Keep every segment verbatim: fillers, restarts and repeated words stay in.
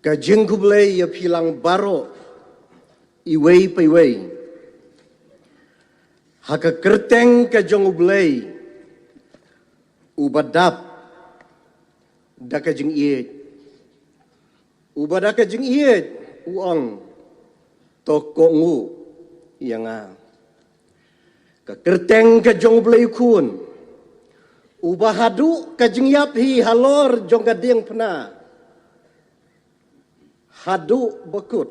Ka jingkhublei ïa phi lang baroh, iwei pa iwei, ha ka kyrteng ka jong U Blei uba dap da ka jingïeit, uba da ka jingïeit u ong, to kohnguh ïa nga. Ka kyrteng ka jong U Blei U Khun, uba haduh ka jingïap hi halor jong ka diengphna, haduh ba kut,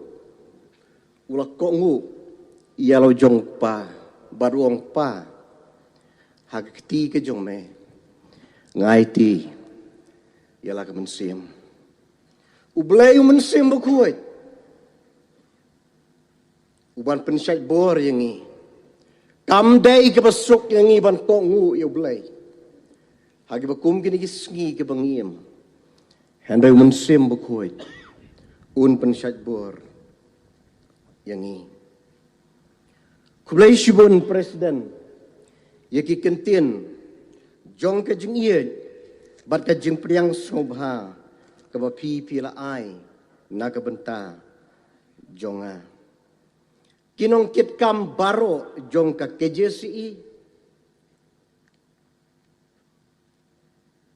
u la kohnguh ïa la u jong u Kpa, bad u ong, Pa, ha ka kti ka jong me nga aiti ïa la ka mynsiem. U Blei U Mynsiem Bakhuid, uban pynshait bor ïa ngi. Kam dei kaba suk ïa ngi ban kohnguh ïa U Blei ha kiba kum kine ki sngi kiba ngi im, hynrei U Mynsiem Bakhuid un pynshait bor ïa ngi. Khublei shibun President ïa ki kyntien jong ka jingïeit bad ka jingpdiang sngewbha kaba phi phi la ai na ka bynta jong nga. Ki nongkitkam baroh jong ka K J C E,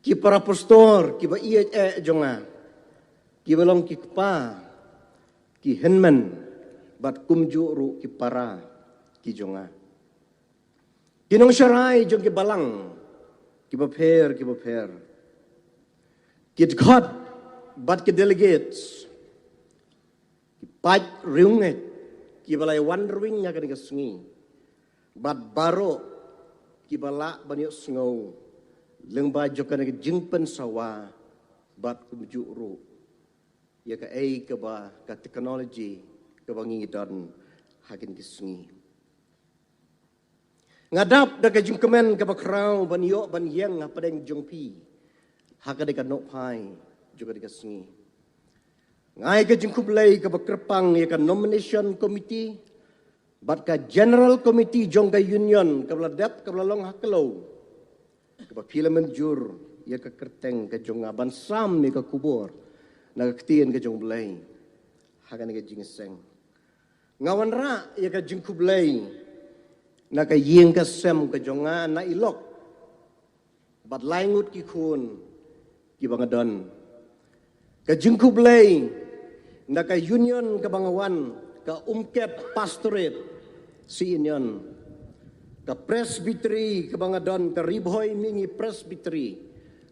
ki para pastor kiba ïeit eh jong nga, kiba long ki kpa, ki hynmen, bad kumjuh ruh ki para ki jong nga, ki nongsharai jong ki balang kiba pher kiba pher, ki dkhot bad ki delegates, ki paid riewngeit kiba la ïawan rwing ha kane ka sngi, bad baroh kiba lah ban ïohsngew lyngba jong kane ka jingpynsawa, bad kumjuh ruh ïa kaei kaba ka technology kaba ngi don ha kine ki sngi. Nga dap da ka jingkmen kaba khraw ban ïoh ban ïeng hapdeng jong phi ha kane ka nohphai jong kane ka sngi. Nga ai ka jingkhublei kaba kyrpang ïa ka nomination committee bad ka general committee jong ka union kaba la dep, kaba la long ha Khlaw, kaba phi la mynjur ïa ka kyrteng ka jong nga ban sam ïa ka khubor na ka ktien ka jong U Blei ha kane ka jingïaseng. Nga wanrah ïa ka jingkhublei na ka ïing ka sem ka jong nga na Ilok bad lai ngut ki khun kiba nga don. Ka jingkhublei na ka union kaba nga wan, ka Umkep Pastorate Synod, ka Presbytery kaba nga don, ka Ri Bhoi Mihngi Presbytery,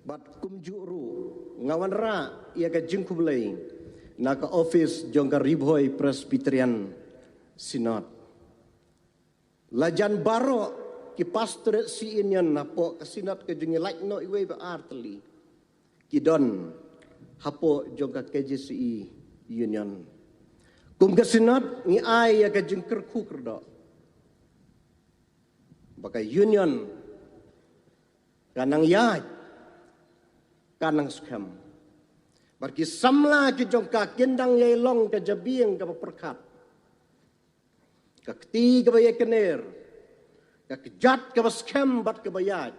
bad kumjuh ruh nga wanrah ïa ka jingkhublei na ka office jong ka Ri Bhoi Presbyterian Synod. Lajan baroh ki Pastorate Synod hapoh ka Synod ka jong ngi, lait noh iwei ba ar tylli, ki don hapoh jong ka K J C E Union. Kum ka Synod ngi ai ïa ka jingkyrkhu kyrdoh ba ka Union ka nang ïaid, ka nang skhem, bad ki samla ki jong ka kin dang ïai long ka jabieng kaba pyrkhat, ka kti kaba ïai kner, ka kjat kaba skhem bad kaba ïaid,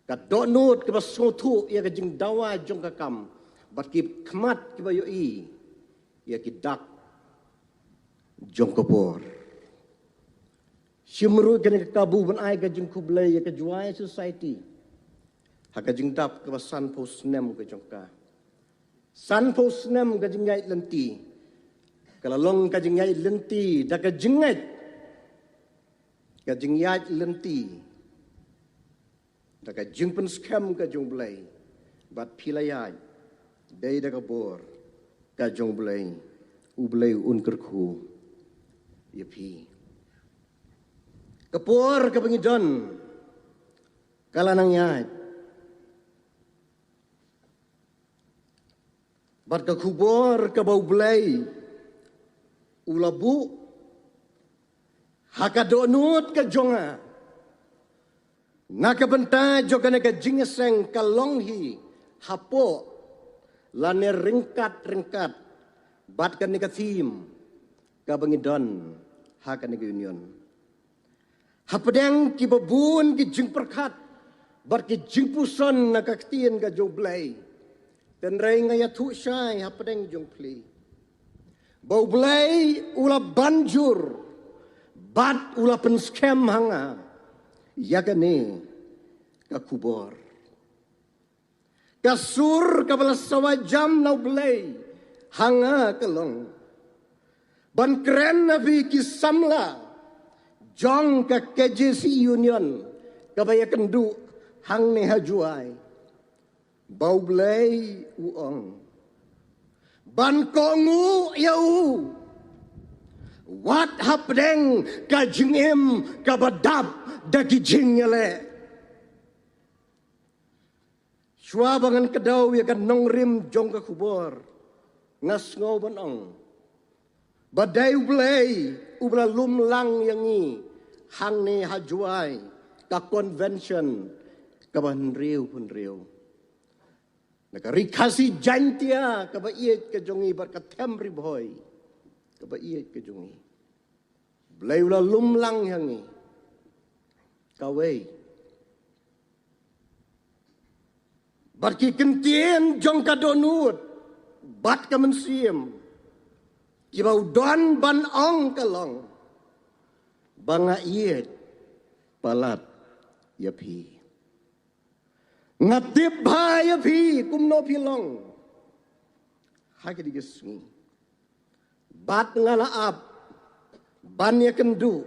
ka dohnud kaba sngewthuh ïa ka jingdawa jong ka kam, bad ki khmat kiba ïohi ïa ki dak jong ka bor. Shim ruh kane ka kabu ban ai ka jingkhublei ïa ka Jowai Society ha ka jingdap kaba sanphew snem ka jong ka. Sanphew snem ka jingïaid lynti, ka la long ka jingïaid lynti da ka jingngeit, ka jingïaid lynti da ka jingpynskhem ka jong U Blei, bad phi la ïaid dei da ka bor ka jong U Blei, U Blei un kyrkhu ïa phi. Ka por kaba ngi don ka la nang ïaid, bad ka khubor kaba U Blei u la buh ha ka dohnud ka jong nga na ka bynta jong kane ka jingïaseng ka long hi hapoh lane ryngkat ryngkat bad kane ka theme kaba ngi don ha kane ka Union. Hapdeng kiba bun ki jingpyrkhat bad ki jingpuson na ka ktien ka jong U Blei, Tynrai nga ïathuh shai hapdeng jong phi ba U Blei u la ban jur bad u la pynskhem ha nga ïa kane ka khubor. Ka sur kaba la sawa jam na U Blei ha nga ka long ban kren na phi ki samla jong ka K J C Union kaba ïakynduh hangne ha Jowai, ba U Blei u ong ban kohnguh ïa u wat hapdeng ka jingim kaba dap da ki jingïaleh. Shuwa ba ngan kdew ïa ka nongrim jong ka khubor, nga sngew ban ong ba dei U Blei uba la lum lang ïa ngi hangne ha Jowai, ka convention kaba hynriew hynriew na ka Ri Khasi Jaiñtia kaba ïeit ka jong ngi bad ka Them Ri Bhoi kaba ïeit ka jong ngi. Blei u la lum lang ïa ngi. Kawei, bad ki ktien jong ka dohnud bad ka mynsiem kiba u don ban ong ka long ba nga ïeit palat ïa phi. Nga tip bha ïa phi kumno phi long ha kine ki sngi, bad nga la ap ban ïakynduh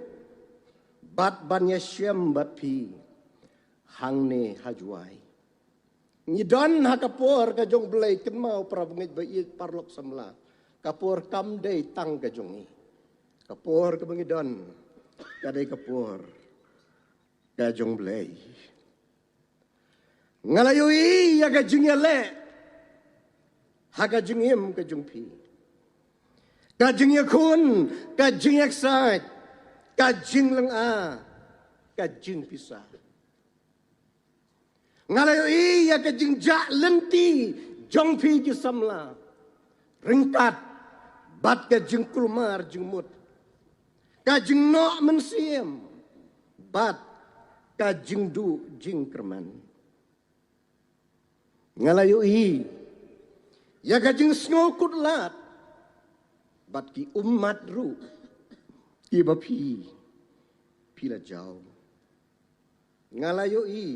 bad ban ïashem bad phi hangne ha Jowai. Ngi don ha ka por ka jong U Blei, kynmaw para bangeit ba ïeit, paralok samla, ka por kam dei tang ka jong ngi. Ka por kaba ngi don ka dei ka por ka jong U Blei. Nga la ïohi ïa ka jingïaleh ha ka jingim ka jong phi, ka jingïakhun, ka jingïaksaid, ka jinglynga, ka jingpisa. Nga la ïohi ïa ka jingjah lynti jong phi ki samla ryngkat bad ka jingkulmar jingmut, ka jingnoh mynsiem bad ka jingduh jingkyrmen. Nga la ïohi ïa ka jingsngewkhuslai bad ki ummat ruh kiba phi, phi la jaw. Nga la ïohi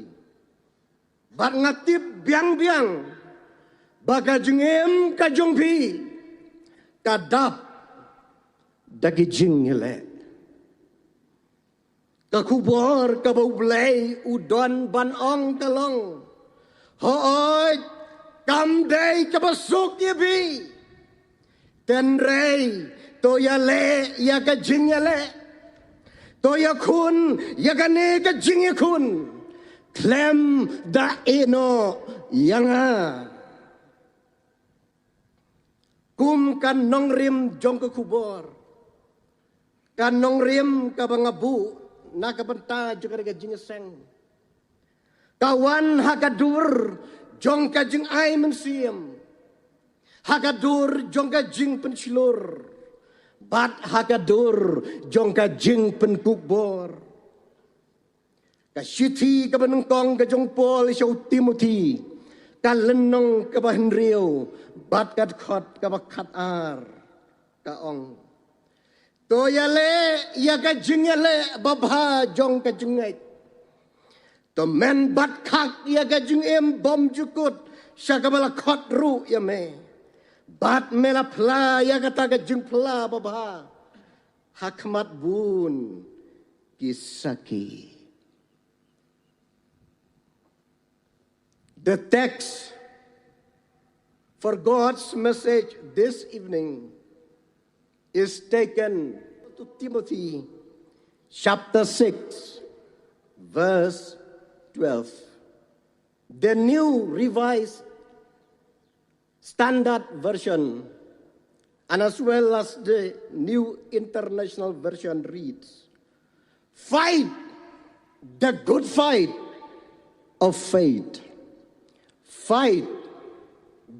bad nga tip biang biang ba ka jingim ka jong phi ka dap da ki jingïaleh. Ka khubor kaba U Blei u don ban ong ka long, hooid, kam dei kaba suk ïa phi. Tynrai to ïaleh ïa ka jingïaleh, to ïakhun ïa kane ka jingïakhun khlem da ïehnoh ïa nga. Kum ka nongrim jong ka khubor, ka nongrim kaba nga buh na ka bynta jong ka jingïaseng ka wan ha ka dur jong ka jingai mynsiem, ha ka dur jong ka jingpynshlur bad ha ka dur jong ka jingpynkup bor. Ka shithi kaba nyngkong ka jong u Paul sha u Timothi, ka lynnong kaba hynriew bad ka dkhot kaba khatar, ka ong, to ïaleh ïa ka jingïaleh babha jong ka jingngeit, to men bad khak ïa ka jingim bymjukut sha kaba la khot ruh ïa me, bad me la phla ïa kata ka jingphla babha ha khmat bun ki sakhi. The text for God's message this evening is taken to Timothy chapter six, verse twelve. The New Revised Standard Version, and as well as the New International Version reads, "Fight the good fight of faith. Fight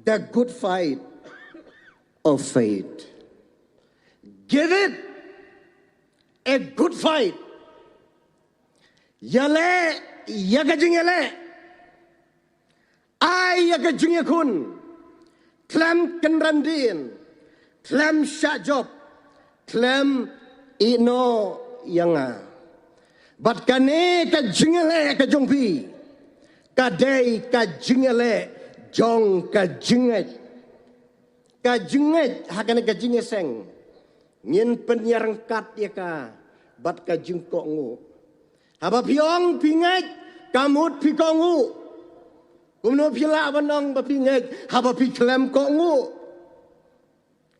the good fight of faith." Give it a good fight. Ïaleh ïa ka jingïaleh. Ai ïa ka jingïakhun. khlem kynran dien, khlem shah jop, khlem ïehnoh ïa nga. Bad kane ka jingïaleh ka jong phi ka dei ka jingïaleh jong ka jingngeit. Ka jingngeit ha kane ka jingïaseng. Ngin pynïaryngkat ïa ka bad ka jingkohnguh. Haba phi ong phi ngeit, ka mut phi kohnguh. Kumno phi lah ban ong ba phi ngeit haba phi khlem kohnguh?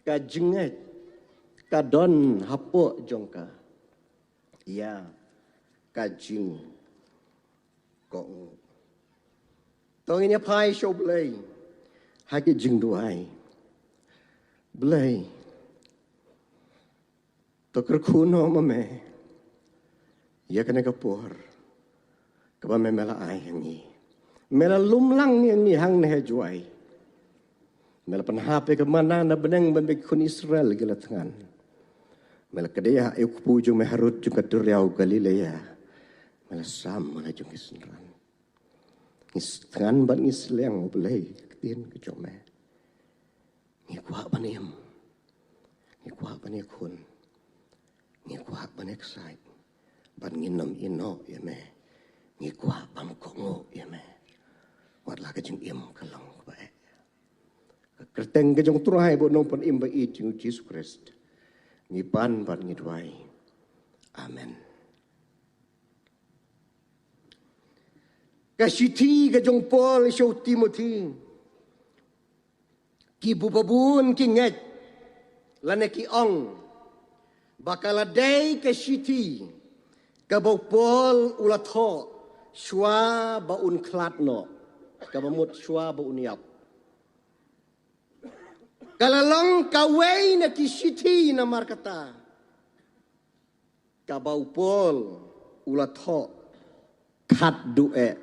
Ka jingngeit ka don hapoh jong ka ïa ka jingkohnguh. To ngin ïa phai sha U Blei ha ki jingduwai. Blei, to kyrkhu noh ma me ïa kane ka por kaba me me la ai ha ngi. Me la lum lang ïa ngi hangne ha Jowai. Me la pynhap ïa ka manna na bneng ba me ki khun Israel ki la thngan. Me la kdew ha u kpu jong me harud jong ka duriaw Galilea. Me la sam ha la jong ki synran. Ngi thngan bad ngi sliang, U Blei, ka ktien ka jong me. Ngi kwah ban im. Ngi kwah ban ïakhun. Ngi kwah ban ïaksaid. Bad ngin ym ïehnoh ïa me. Ngi kwah ban kohnguh ïa me. Wat la ka jingim ka long kaba eh. Ka kyrteng ka jong U Trai bad U Nongpynim ba ïeit jong ngi U Jisu Khrist, ngi pan bad ngi duwai. Amen. Ka shithi ka jong u Paul sha u Timothi. Ki bun ba bun ki ngeit lane ki ong ba ka la dei ka shithi kaba u Paul u la thoh shuwa ba un khlad noh, kaba mut shuwa ba un ïap. Ka la long kawei na ki shithi namarkata kaba u Paul u la thoh khatduh eh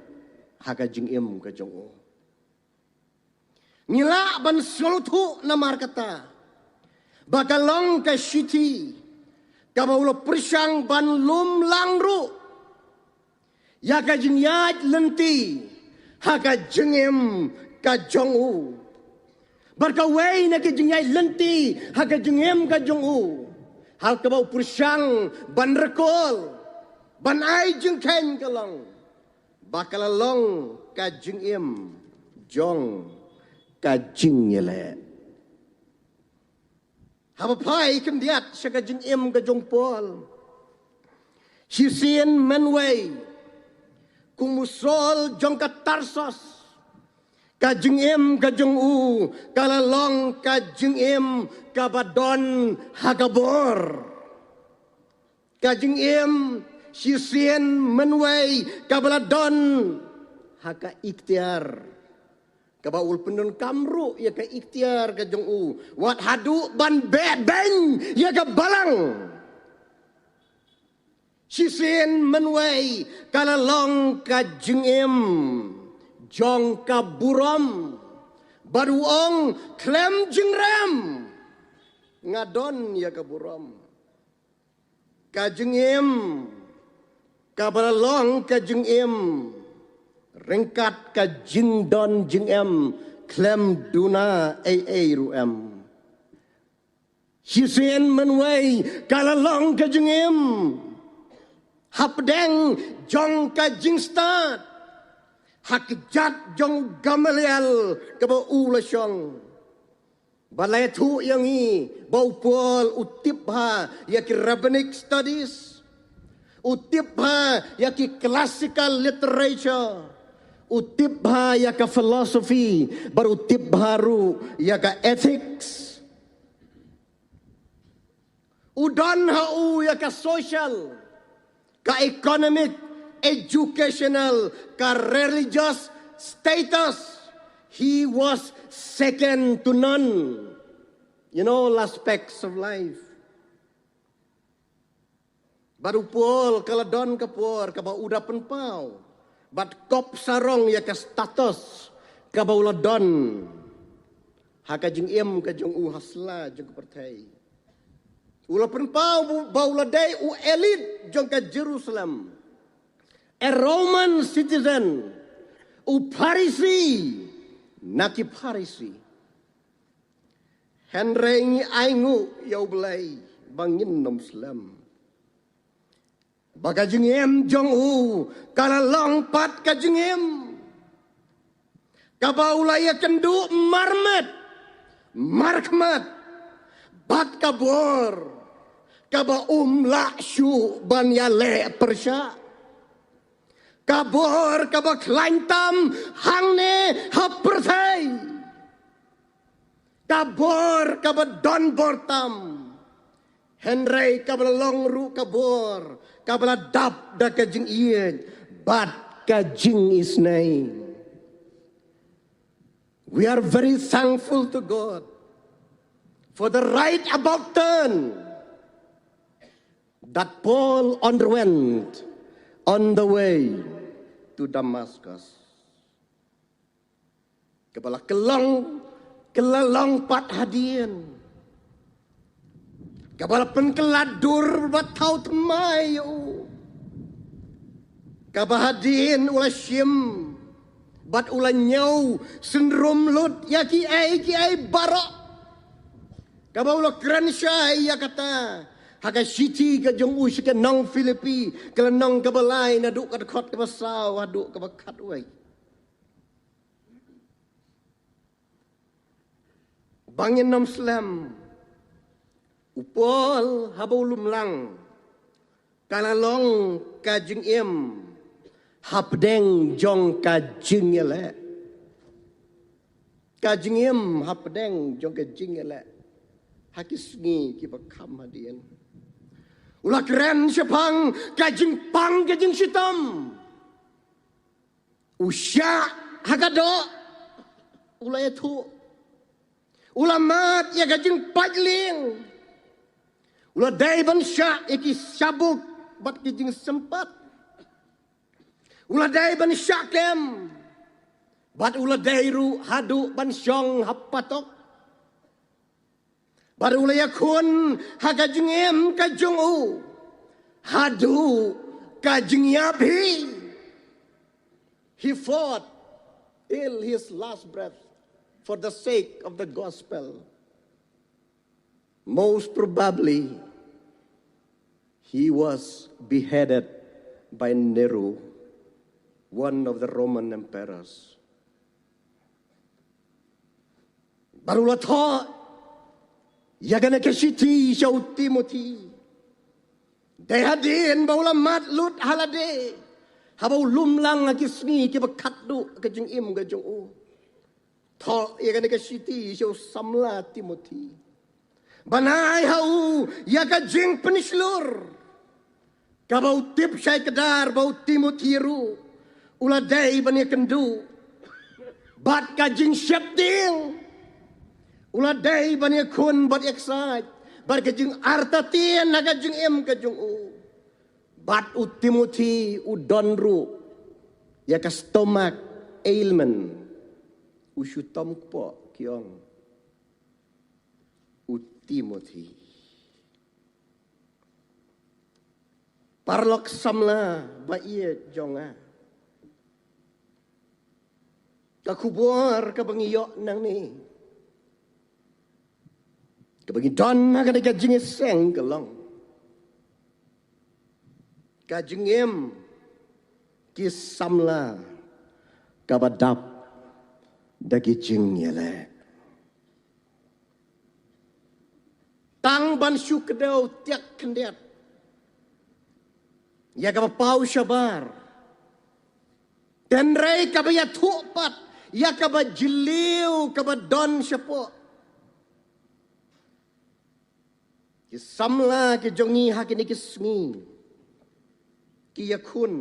ha ka jingim ka jong u. Ngi lah ban sngewthuh namarkata ba ka long ka shithi kaba u la pyrshang ban lum lang ruh ïa ka jingïaid lynti ha ka jingim ka jong u. Bad kawei na ka jingïaid lynti ha ka jingim ka jong u ha kaba u pyrshang ban rkol, ban ai jingkheiñ ka long ba ka la long ka jingim jong ka jingïaleh. Haba phai khyndiat sha ka jingim ka jong u Paul. Shisien mynwei kum u Saul jong ka Tarsus, ka jingim ka jong u ka la long ka jingim kaba don ha ka bor. Ka jingim shisien mynwei kaba la don ha ka iktiar, kaba u la pyndonkam ruh ïa ka iktiar ka jong u wat haduh ban beh beiñ ïa ka balang. Shisien mynwei ka la long ka jingim jong ka burom. Bad u ong khlem jingrem nga don ïa ka burom. Ka jingim kaba la long ka jingim ryngkat ka jingdon jingem, khlem duna ei ei ruh em. Shisien mynwei ka la long ka jingim hapdeng jong ka jingstad ha kjat jong u Gamaliel kaba u la shong. Ba la ïathuh ïa ngi ba u Paul u tip bha ïa ki rabbinic studies, u tip bha ïa ki classical literature, u tip bha ïa ka philosophy, bad u tip bha ruh ïa ka ethics. U don ha u ïa ka social, ka economic, educational, ka religious status. He was second to none in all aspects of life. Bad u Paul ka la don ka por kaba u da pynpaw bad kop sarong ïa ka status kaba u la don ha ka jingim ka jong u ha sla jong ka pyrthei. U la pynpaw ba u la dei u elite jong ka Jerusalem, a Roman citizen, u Pharisi na ki Pharisi. Hynrei ngi ainguh ïa U Blei ba ngin ym slem. Ba ka jingim jong u ka la long pat ka jingim kaba u la ïakynduh marmet, markhmat bad ka bor kaba um lah shuh ban ïaleh pyrshah. Ka bor kaba khlaiñ tam hangne ha pyrthei. Ka bor kaba don bor tam. Hynrei kaba la long ruh ka bor kaba la dap da ka jingïeit bad ka jingisnei. We are very thankful to God for the right about turn that Paul underwent on the way to Damascus. Kaba la kyllong, ka la long pat hadien. Kaba la pynkylla dur bad thaw thymmai ïa u. Kaba hadien u la shim bad u la ñiew synrum lut ïa kiei kiei baroh. Kaba u la kren shai ïa kata ha ka shithi ka jong u sha ki nong Philippi, ka lynnong kaba lai, naduh ka dkhot kaba saw haduh kaba khatwei. Ba ngin ym slem, u Paul haba u lum lang, ka la long ka jingim hapdeng jong ka jingïaleh. Ka jingim hapdeng jong ka jingïaleh ha ki sngi kiba kham hadien. U la kren shaphang ka jingpang ka jingshitom. U shah ha ka doh, u la ïathuh. U la mad ïa ka jingpait lieng. U la dei ban shah ïa ki shabuk bad ki jingsympat. U la dei ban shah kem bad u la dei ruh haduh ban shong ha patok. Bad u la ïakhun ha ka jingim ka jong u haduh ka jingïap hi. He fought till his last breath for the sake of the gospel. Most probably, he was beheaded by Nero, one of the Roman emperors. Bad u la thoh ïa kane ka shithi sha u Timothi. Dei hadien ba u la mad lut ha lade haba u lum lang ha ki sngi kiba khatduh ka jingim ka jong u. Thoh ïa kane ka shithi sha u samla Timothi ban ai ha u ïa ka jingpynshlur. Kaba u tip shai kdar ba u Timothi ruh u la dei ban ïakynduh bad ka jingsheptieng. U la dei ban ïakhun bad ïaksaid bad ka jingartatien ha ka jingim ka jong u. Bad u Timothi u don ruh ïa ka stomach ailment. U shu tom kpoh, ki ong. U Timothi. Paralok samla ba ïeit jong nga, ka khubor kaba ngi ïoh nangne, kaba ngi don ha kane ka jingïaseng ka long ka jingim ki samla kaba dap da ki jingïaleh. Tang ban shu kdew tiak khyndiat ïa kaba paw shabar, hynrei kaba ïathuh pat ïa kaba jylliew kaba don shapoh. Ki samla ki jong ngi ha kine ki sngi ki ïakhun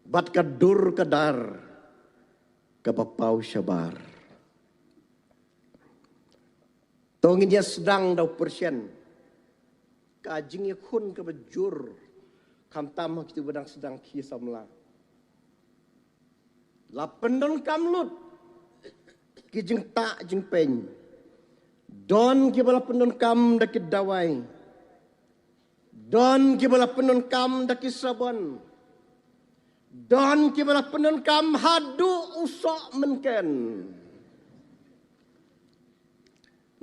bad ka dur ka dar kaba paw shabar. To ngin ïa sdang da u pyrshah ka jingïakhun kaba jur, khamtam ha kito ba dang sdang ki samla. La pyndonkam lut ki jingtah jingpeiñ. Don kiba la pyndonkam da ki dawai. Don kiba la pyndonkam da ki sabon. Don kiba la pyndonkam haduh u soh mynken.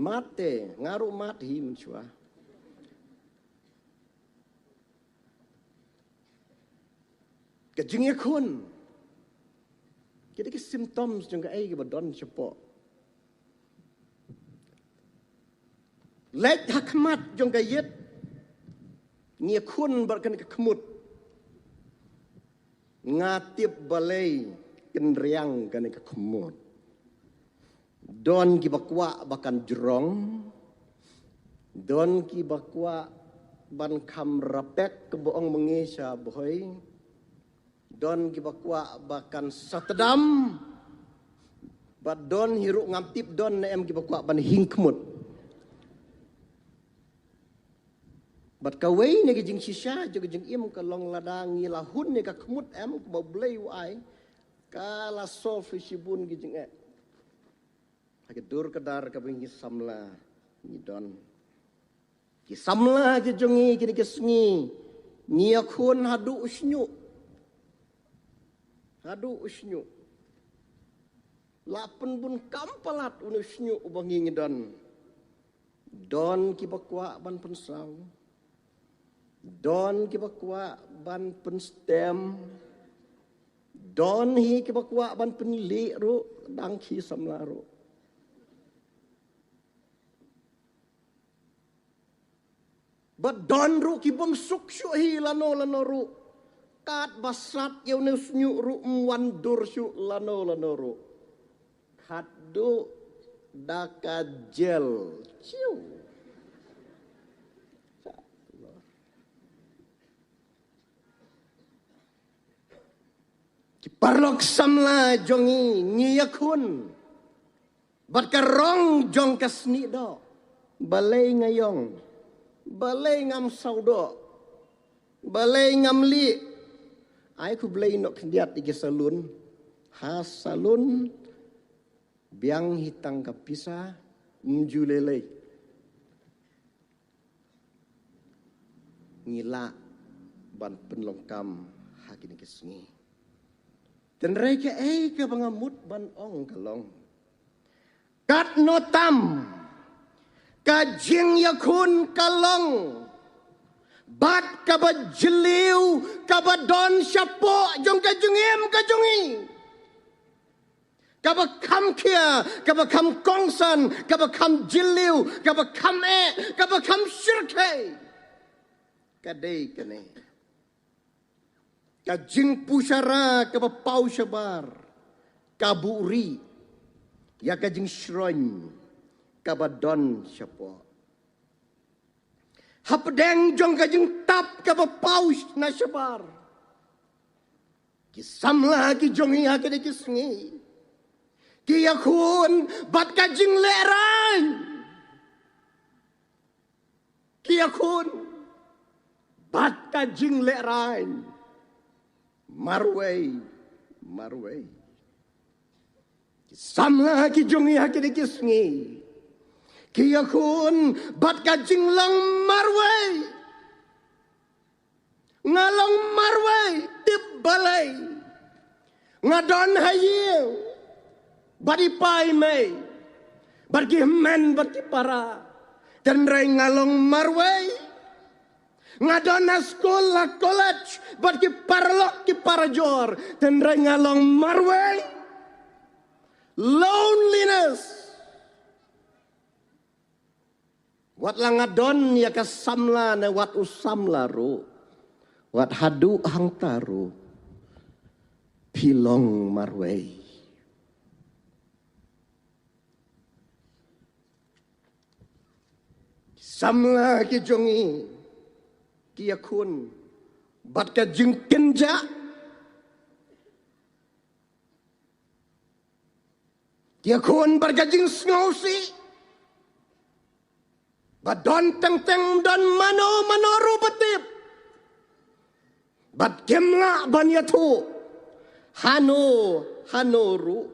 Mad te, nga ruh mad hi mynshuwa. Ka jingïakhun. Kita ki symptoms jong kaei kaba don shapoh. Leit ha khmat jong ka ïit. Ngi ïakhun bad kane ka khmut. Nga tip balei kynriang kane ka khmut. Don kiba kwah ba kan jrong. Don kiba kwah ban kham rapek kaba ong ma ngi sha Bhoi. Don kiba kwah ba kan satdam. Bad don hi ruh ngam tip don ne em kiba kwah ban hing khmut. Bad kawei na ki jingshisha jong ka jingim ka long lada ngi la hun ïa ka khmut em kumba U Blei u ai, ka la solve shibun ki jingeh. Ha ka dur ka dar kaba ngi samla ngi don. Ki samla ki jong ngi kine ki sngi ngi ïakhun haduh u shñiuh. Haduh u shñiuh. La pynbun kam palat une u shñiuh uba ngi ngi don. Don kiba kwah ban pynsaw. Don kiba kwah ban pynstem. Don hi kiba kwah ban pynlieh ruh, dang ki samla ruh. Bad don ruh ki bym suk shuh hi lano lano ruh. Katba sat ïa une u shñiuh ruh ym wan dur shuh lano lano ruh. Khatduh da ka jel. Chiu. Ki paralok samla jong ngi, ngi ïakhun bad ka rong jong ka snieh doh. Balei nga ïong? Balei ngam sawdoh? Balei ngam lieh? Ai khublei noh khyndiat ïa ki salun. Ha salun biang hi tang ka pisa, ym ju lei lei. Ngi lah ban pynlong kam ha kine ki sngi. Tynrai kaei kaba nga mut ban ong ka long, katno tam ka jingïakhun ka long bad kaba jylliew kaba don shapoh jong ka jingim ka jong ngi. Kaba kham khia, kaba kham kongsan, kaba kham jylliew, kaba kham eh, kaba kham shyrkhei. Ka dei kane. Ka jingpynshlur kaba paw shabar, ka buhrieh ïa ka jingshngaiñ kaba don shapoh. Hapdeng jong ka jingtap kaba paw na shabar, ki samla ki jong ngi ha kine ki sngi ki ïakhun bad ka jinglehrain. Ki ïakhun bad ka jinglehrain. Marwei, marwei. Ki samla ki jong ngi ha kine ki sngi ki ïakhun bad ka jinglong marwei. Nga long marwei, tip balei? Nga don ha ïing bad i pa i mei bad ki hynmen bad ki para. Tynrai nga long marwei. Nga don ha skul, ha college bad ki paralok ki parajor. Tynrai nga long marwei. Loneliness. Wat la nga don ïa ka samla ne wat u samla ruh, wat haduh hangta ruh phi long marwei. Samla ki jong ngi ki ïakhun bad ka jingkynjah. Ki ïakhun bad ka jingsngewsih. Ba don teng teng, don mano mano ruh ba tip. Bad kim lah ban ïathuh hano hano ruh.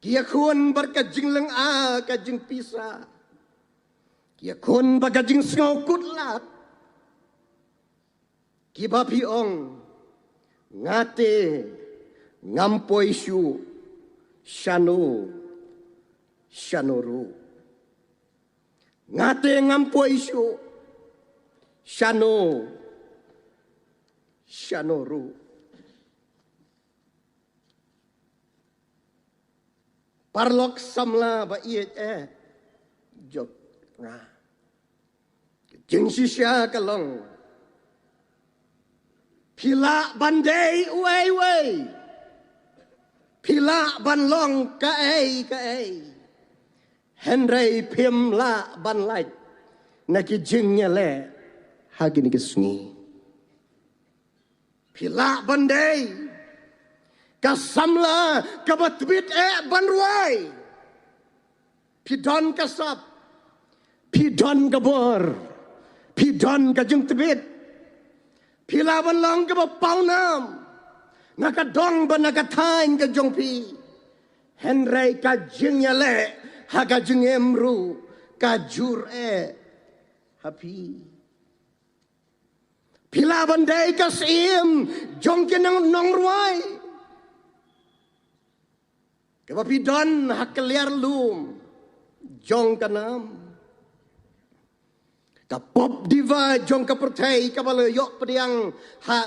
Ki ïakhun bad ka jinglyngngoh, ka jingpisa. Ki ïakhun bad ka jingsngew kut lad. Kiba phi ong, nga te ngam poi shuh shano Shano ruh. Nga te ngam poi shuh. Shano. Shano ruh. Paralok samla ba ïeit eh jong nga. Jingshisha ka long. Phi lah ban dei uei uei. Phi lah ban long kaei kaei. Hynrei phim lah ban lait na ki jingïaleh ha kine ki sngi. Phi lah ban dei ka samla kaba tbit eh ban rwai. Phi don ka sap. Phi don ka bor. Phi don ka jingtbit. Phi lah ban long kaba pawnam na ka dong bad na ka thaiñ ka jong phi. Hynrei ka jingïaleh ha ka jingim ruh ka jur eh ha phi. Phi lah ban dei ka syiem jong ki nong, nongrwai. Kaba phi don ha ka liar lum jong ka nam. Ka pop diva jong ka pyrthei kaba la ïoh pdiang ha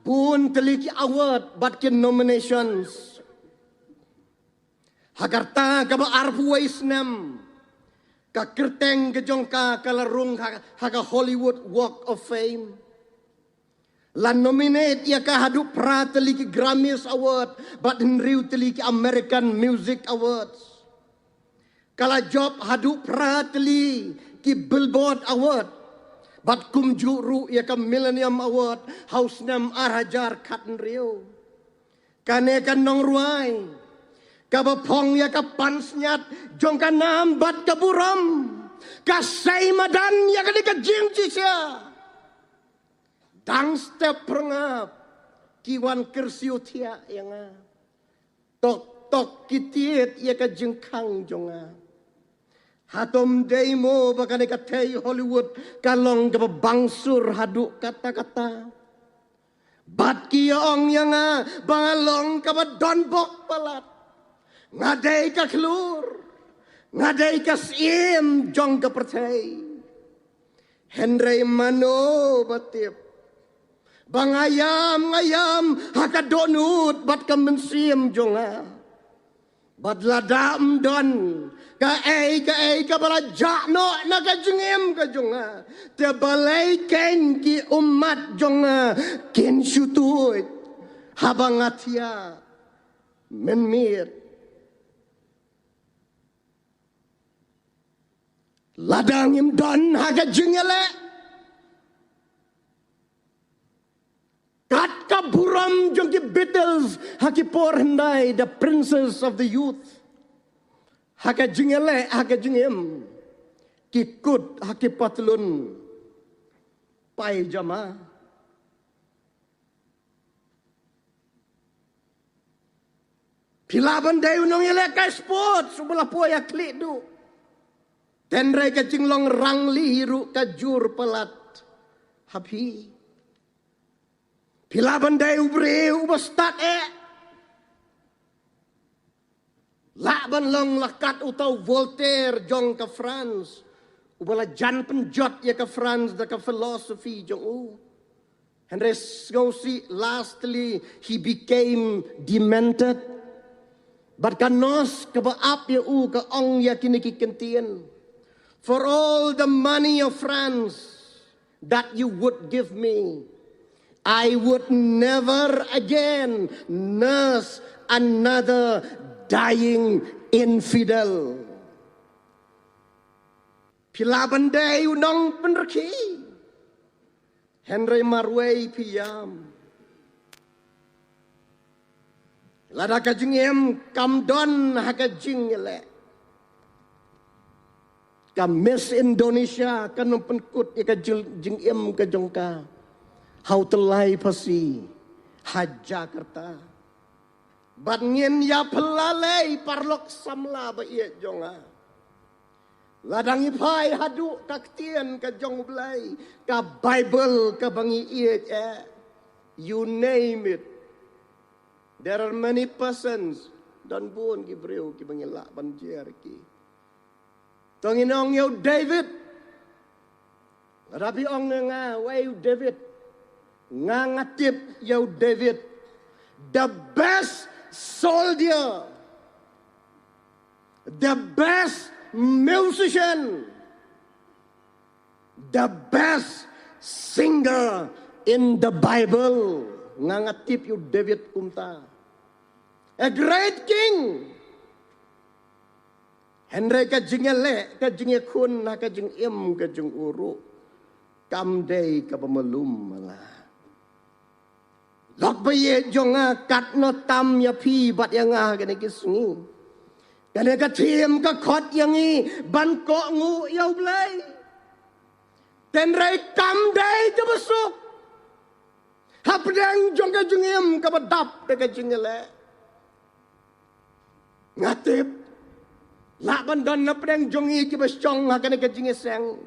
bun tylli ki award bad ki nominations. Ha ka rta kaba arphew wei snem ka kyrteng ka jong ka ka la rung ha, ha ka Hollywood Walk of Fame. La nominate ïa ka haduh phra tylli ki Grammys Award bad hynriew tylli ki American Music Awards. Ka la jop haduh phra tylli ki Billboard Award bad kumjuh ruh ïa ka Millennium Award ha u snem ar hajar khathynriew. Kane ka nongrwai kaba phong ïa ka pansngiat jong ka nam bad ka burom ka sei madan ïa kane ka jingshisha. Dang step pyrngap ki wan kyrsiew thiah ïa nga. Tok tok ki tied ïa ka jingkhang jong nga. Hato ym dei mo ba kane ka thei Hollywood ka long kaba bangsur haduh katta katta. Bad ki ïa ong ïa nga ba nga long kaba don bok palat. Nga dei ka khlur. Nga dei ka syiem jong ka pyrthei. Hynrei mano ba tip ba nga ïam, nga ïam ha ka dohnud bad ka mynsiem jong nga. Bad lada ym don kaei kaei kaba la jah noh na ka jingim ka jong nga, te balei kein ki ummat jong nga kin shu tuid haba nga thiah mynmiet. Lada ngim don ha ka jingïaleh kat ka burom jong ki Beatles ha ki por hyndai, the Princes of the Youth. Ha ka jingïaleh, ha ka jingim, ki kut ha ki patlun paijama. Phi lah ban dei u nongïalehkai sports uba la poi ïa khlieh duh. Hynrei ka jinglong rangli ruh ka jur palat ha phi. Phi lah ban dei u briew uba stad eh. Lah ban long la kat uta u Voltaire jong ka France, uba la jan pynjot ïa ka France da ka philosophy jong u. Hynrei sngewsih, lastly he became demented. Bad ka nos kaba ap ïa u ka ong ïa kine ki kyntien: For all the money of France that you would give me, I would never again nurse another dying infidel. Phi lah ban dei u nongpynrkhie, hynrei marwei phi ïam. Lada ka jingim kam don ha ka jingïaleh, ka Miss Indonesia kan ym pynkut ïa ka jing, jingim ka jong ka ha u tyllai phasi ha Jakarta. Bad ngin ïa phylla lei, paralok samla ba ïeit jong nga. Lada ngi phai haduh ka ktien ka jong U Blei, ka Baibl kaba ngi ïeit eh, you name it, there are many persons Don bun ki briew kiba ngi lah ban jer ki. To ngin ong ïa u David. Lada phi ong ïa nga, wei u David, nga, nga tip ïa u David. The best soldier, the best musician, the best singer in the Bible. Nga, nga tip ïa u David kumta. A great king. Hynrei ka jingïaleh, ka jingïakhun, ha ka jingim ka jong u ruh, kam dei kaba malu mala. Lok ba ïeit jong nga, katno tam ïa phi bad ïa nga ha kane ka sngi. Kane ka theme ka khot ïa ngi ban kohnguh ïa u Blei. Hynrei kam dei kaba suk. Hapdeng jong ka jingim kaba dap da ka jingïaleh, nga tip lah ban don napdeng jong ngi kiba shong ha kane ka jingïaseng.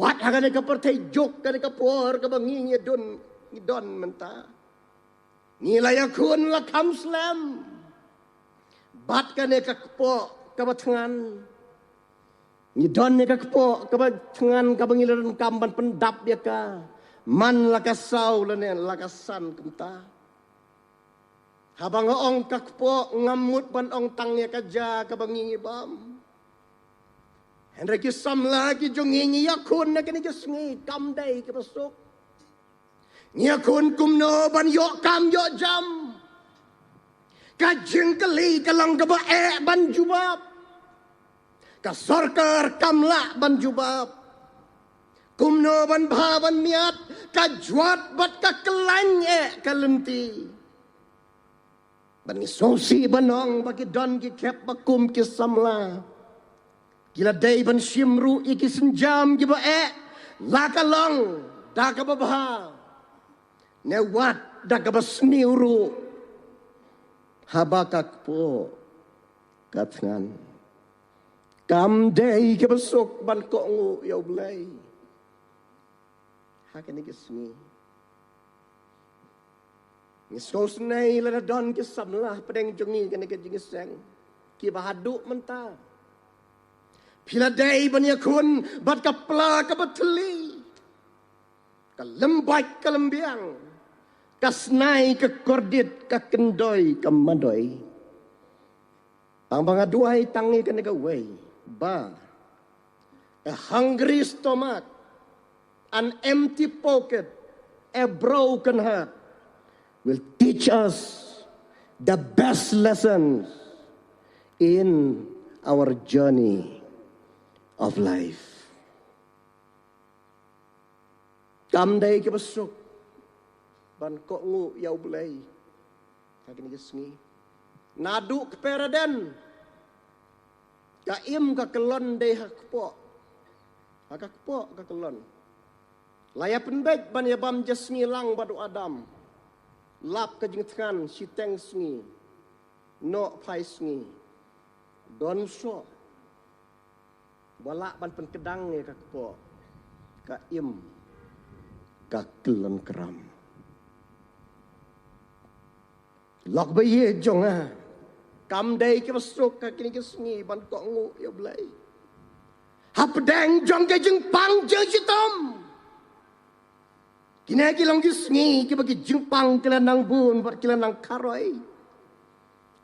Wat ha kane ka pyrthei juk, kane ka por kaba ngi, ngi don, ngi don mynta. Ngi la ïakhun, la kham slem bad kane ka kpoh kaba thngan. Ngi don ïa ka kpoh kaba thngan kaba ngi la donkam ban pyndap ïa ka man la ka saw lane la ka san kumta. Haba nga ong ka kpoh, ngam mut ban ong tang ïa ka ja kaba ngi, ngi bam. Hynrei ki samla ki jong ngi, ngi ïakhun ha kane ka sngi, kam dei kaba suk. Ngi ïakhun kumno ban ïoh kam ïoh jam. Ka jingkylli ka long kaba eh ban jubab. Ka sorkar kam lah ban jubab. Kumno ban bha ban miat, ka jwat bad ka khlaiñ eh ka lynti. Bad ngi sngewsih ban ong ba ki don ki khep ba kum ki samla ki la dei ban shim ruh ïa ki sienjam kiba eh, la ka long da kaba bha ne wat da kaba sniew ruh. Haba ka kpoh ka thngan, kam dei kaba suk ban kohnguh ïa u Blei ha kane ka sngi. Ngi sngewsynei lada don ki samla hapdeng jong ngi kane ka jingïaseng kiba haduh mynta phi la dei ban ïakhun bad ka pla kaba thylli, ka lymbaik ka lymbiang, ka snai ka kordit, ka kyndoi ka mandoi. Tang ba nga duwai tang ïa kane kawei ba a hungry stomach, an empty pocket, a broken heart will teach us the best lessons in our journey of life. Kam dei kaba suk ban kohnguh ïa u Blei ha kane ka sngi. Naduh kper Eden, ka im ka kyllon dei ha kpoh. Ha ka kpoh ka kyllon. La ïa pynbeit ban ïa bam ja sngi lang bad u Adam. Lap ka jingthngan shiteng sngi, noh phai sngi, don soh ba lah ban pynkdang ïa ka kpoh, ka im ka kyllon kram. Lok ba ïeit jong nga, kam dei kaba suk ha kine ki sngi ban kohnguh ïa u Blei hapdeng jong ka jingpang jingshitom. Kine ki long ki sngi kiba ki jingpang ki la nang bun bad ki la nang kharoi.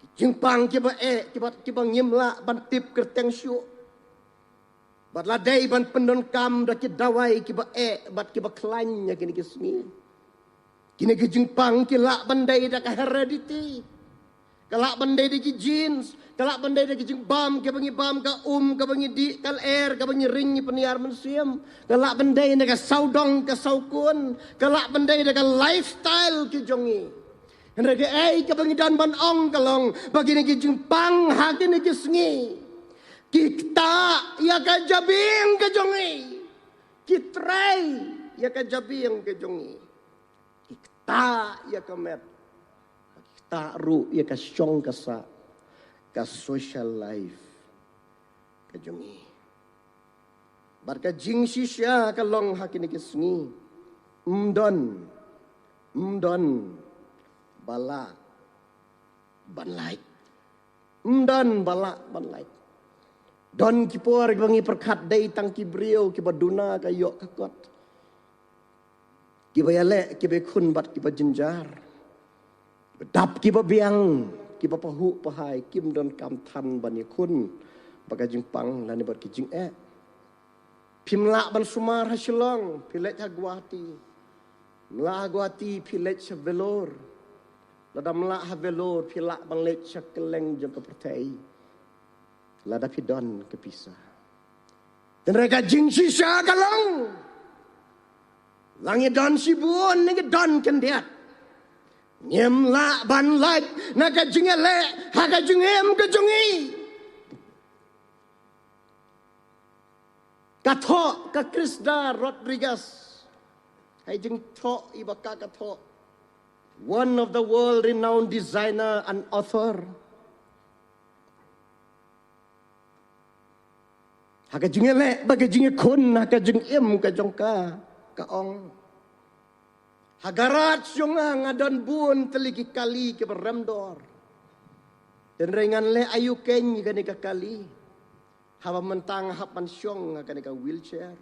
Ki jingpang kiba eh, kiba, kiba ngim lah ban tip kyrteng shuh. Bad la dei ban pyndonkam da ki dawai kiba eh bad kiba khlaiñ ïa kine ki sngi. Kine ki jingpang ki lah ban dei da ka heredity, ka lah ban dei da ki genes, ka lah ban dei da ki jingbam kiba ngi bam, ka um kaba ngi dih, ka lyer kaba ngi ring, ngi pynïar mynsiem, ka lah ban dei da ka sawdong ka sawkun, ka lah ban dei da ka lifestyle ki jong ngi. Hynrei kaei kaba ngi don ban ong ka long ba kine ki jingpang ha kine ki sngi ki ktah ïa ka jabieng ka jong ngi, ki trei ïa ka jabieng ka jong ngi, ki ktah ïa ka met, ki ktah ruh ïa ka shong ka sah, ka social life ka jong ngi. Bad ka jingshisha ka long ha kine ki sngi, ym don, ym don ba lah ban lait. Ym don ba lah ban lait. Don ki por kiba ngi pyrkhat dei tang ki briew kiba duna ka ïoh ka kot, kiba ïaleh, kiba ïakhun bad kiba jynjar, kiba dap kiba biang, kiba pahuh pahai, kim donkam than ban ïakhun bad ka jingpang lane bad ki jingeh. Phim lah ban sumar ha Shillong, phi leit ha Guwahati. Ym lah ha Guwahati, phi leit sha Vellore. Lada ym lah ha Vellore, phi lah ban leit sha kylleng jong ka pyrthei lada phi don ka pisa. Hynrei ka jingshisha ka long, la ngi don shibun ne ngi don khyndiat, ngim lah ban lait na ka jingïaleh ha ka jingim ka jong ngi. Ka thoh ka Crisda Rodriguez, ha i jingthoh iba ka, ka thoh, one of the world renowned designer and author. Ha ka jingïaleh bad ka jingïakhun ha ka jingim ka jong ka, ka ong, ha garage jong nga nga don bun tylli ki kali kiba rem dor. Hynrei ngan leh aïu keiñ ïa kane ka kali, haba mynta nga hap ban shong ha kane ka wheelchair.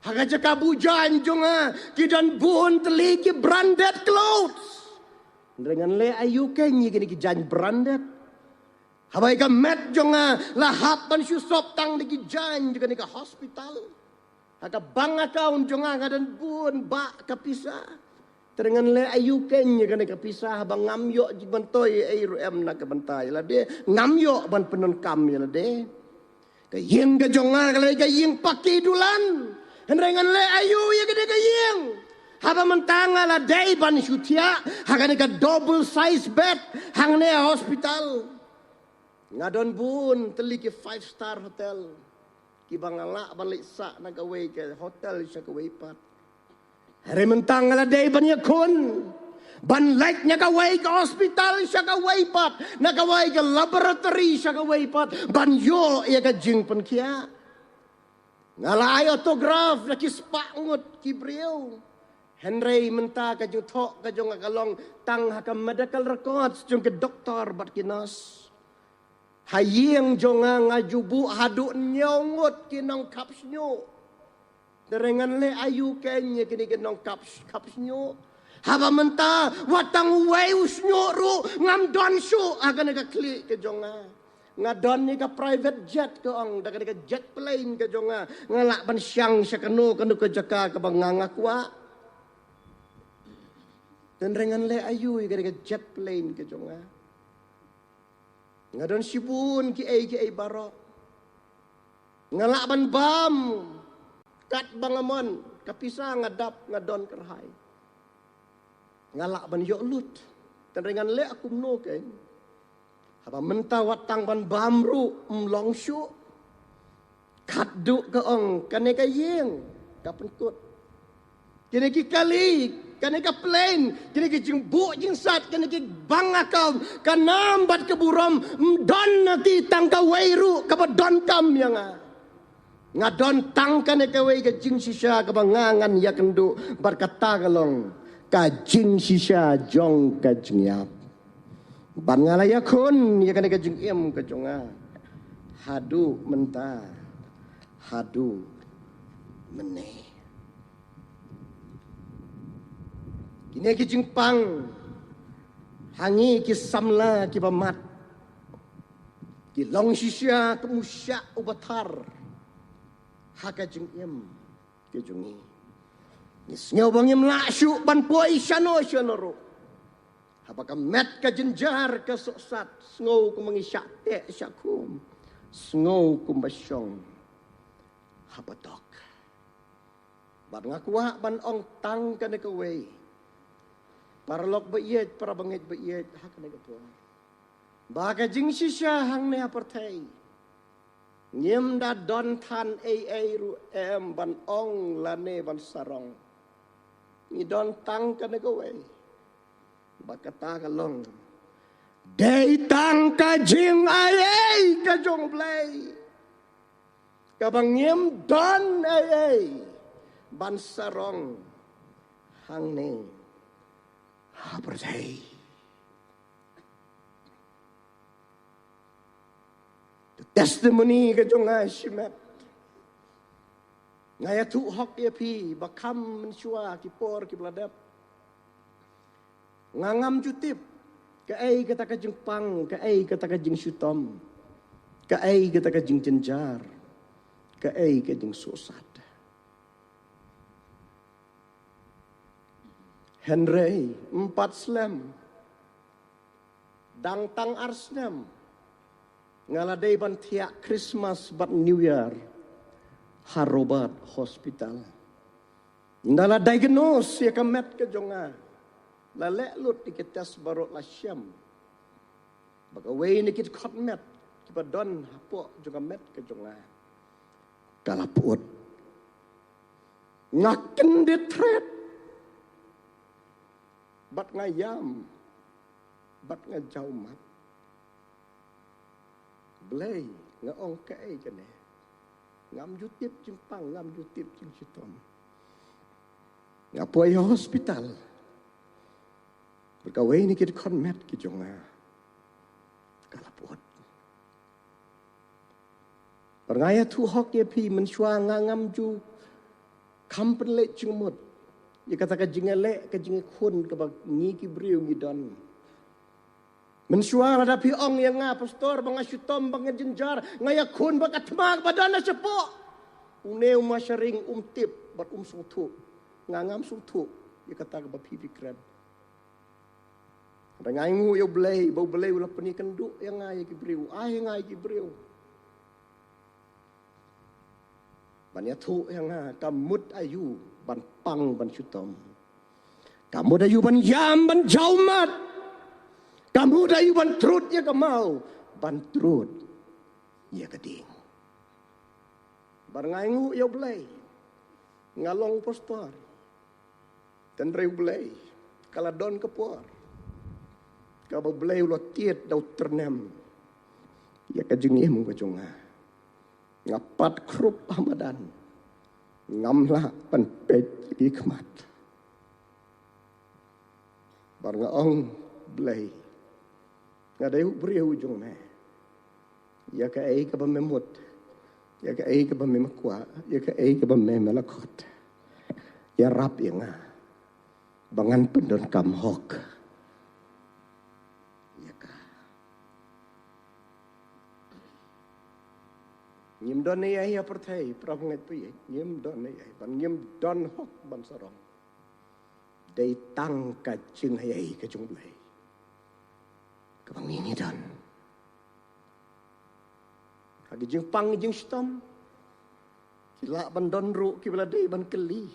Ha ka jaka buh jaiñ jong nga ki don bun tylli ki branded clothes. Hynrei ngan leh aïu keiñ ïa kine ki jaiñ branded, haba ïa ka met jong nga la hap ban shu sop tang da ki jaiñ jong kane ka hospital. Ha ka bank account jong nga nga don bun bah ka pisa. Te ngan leh aïu keiñ ïa kane ka pisa, haba ngam ïoh jingmyntoi ei ruh em na ka bynta ïa lade, ngam ïoh ban pyndonkam ïa lade. Ka ïing ka jong nga ka la dei ka ïing paki dulan, hynrei ngan leh aïu ïa kane ka ïing, haba mynta nga la dei ban shu thiah ha kane ka double size bed hangne ha hospital. Nga don bun tylli ki five star hotel kiba nga lah ban leit sah na kawei ka hotel sha kawei pat. Hynrei mynta nga la dei ban ïakhun, ban leit na kawei ka hospital sha kawei pat, na kawei ka laboratory sha kawei pat, ban ïoh ïa ka jingpynkhiah. Nga la ai autograph da ki spah ngut ki briew. Hynrei mynta ka jingthoh ka jong nga ka long tang ha ka medical records jong ki doktor bad ki nurse. Ha ïing jong nga nga ju buh haduh hynñiew ngut ki nongkhap shñiuh. Te ngan leh aïu keiñ ïa kine ki nongkhap, khap shñiuh, haba mynta wat tang uwei u shñiuh ruh ngam don shuh ha kane ka khlieh ka jong nga. Nga don ïa ka private jet, ka ong, da kane ka jet plane ka jong nga nga lah ban shang sha kano kano ka jaka kaba nga nga kwah. Te ngan leh aïu ïa kane ka jet plane ka jong nga. Nga don shibun kiei kiei baroh. Nga lah ban bam katba nga mon, ka pisa nga dap, nga don kyrhai. Nga lah ban ïoh lut. Te ngan leh kumno keiñ, haba mynta wat tang ban bam ruh ym long shuh. Khatduh, ka ong, kane ka ïing ka pynkut, kine ki kali, kane ka plane, kine ki jingbuh jingsat, kine ki bank account, ka nam bad ka burom, ym don na ti tang kawei ruh kaba donkam ïa nga. Nga don tang kane kawei ka jingshisha kaba nga ngan ïakynduh, bad kata ka long ka jingshisha jong ka jingïap. Bad nga la ïakhun ïa kane ka jingim ka jong nga haduh mynta, haduh mynne. Kine ki jingpang ha ngi ki samla kiba mat ki long shisha kum u shiah uba thar ha ka jingim ka jong ngi. Ngi sngew ba ngim lah shuh ban poi shano shano ruh. Haba ka met ka jynjar ka sohsat, sngew kumba ngi shah teh shah khum, sngew kumba shong ha patok. Bad nga kwah ban ong tang kane kawei, paralok ba ïeit, para bangeit ba ïeit, ha kane ka por, ba ka jingshisha hangne ha pyrthei ngim da don than ei ei ruh em ban ong lane ban sarong. Ngi don tang kane kawei, ba kata ka long, dei tang ka jingai ei ka jong U Blei, kaba ngim don ei ei ban sarong hangne ha pyrthei. Testimony ka jong nga shimet. Nga ïathuh hok ïa phi ba kham mynshuwa ki por kiba la dep, nga ngam ju tip kaei kata ka jingpang, kaei kata ka jingshitom, kaei kata ka jingjynjar, kaei ka jingsuhsat. Hynrei ym pat slem, dang tang ar snem nga la dei ban thiah Christmas bad New Year ha Robert Hospital. Ynda la diagnose ïa ka met ka jong nga, la leh lut ïa ki test baroh, la shem ba kawei na ki dkhot met kiba don hapoh jong ka met ka jong nga ka la pyut. Nga kyndit thret bad nga ïam bad nga jaw mat. Blei, nga ong, kaei kane? Ngam ju tip jingpang, ngam ju tip jingshitom. Nga poi ha hospital bad kawei na ki dkhot met ki jong nga ka la pyut. Bad nga ïathuh hok ïa phi, mynshuwa nga ngam ju kham pynleit jingmut ïa kata ka jingïaleh, ka jingïakhun kaba ngi ki briew ngi don. Mynshuwa lada phi ong ïa nga, pastor, ba nga shitom, ba nga jynjar, nga ïakhun bad ka thma kaba don ha shapoh, une u masharing um tip bad um sngewthuh. Nga ngam sngewthuh ïa kata kaba phi, phi kren. Hynrei nga ainguh ïa U Blei ba U Blei u la pynïakynduh ïa nga ïa ki briew, ai ïa nga ïa ki briew ban ïathuh ïa nga ka mut aïu ban pang ban shitom, ka mut aïu ban ïam ban jaw mat, ka mut aïu ban trud ïa ka maw ban trud ïa ka ding. Bad nga ainguh ïa U Blei, nga long pastor. Tynrai U Blei, ka la don ka por kaba U Blei u la tied da u tyrnem ïa ka jingim ka jong nga. Nga pat khrup ha madan, ngam lah ban peit ki khmat. Bad nga ong, Blei, nga dei u briew jong me. Ïa kaei kaba me mut, ïa kaei kaba me kwah, ïa kaei kaba me, me la khot, ïarap ïa nga ba ngan pyndonkam hok ïa ka. Ngim don ei ei ha pyrthei, para bangeit, phi, ngim don ei ei, ban ngim don hok ban sarong. Dei tang ka jingaiei ka jong U Blei kaba ngi ngi don. Ha ki jingpang ki jingshitom, ki lah ban don ruh kiba la dei ban kylli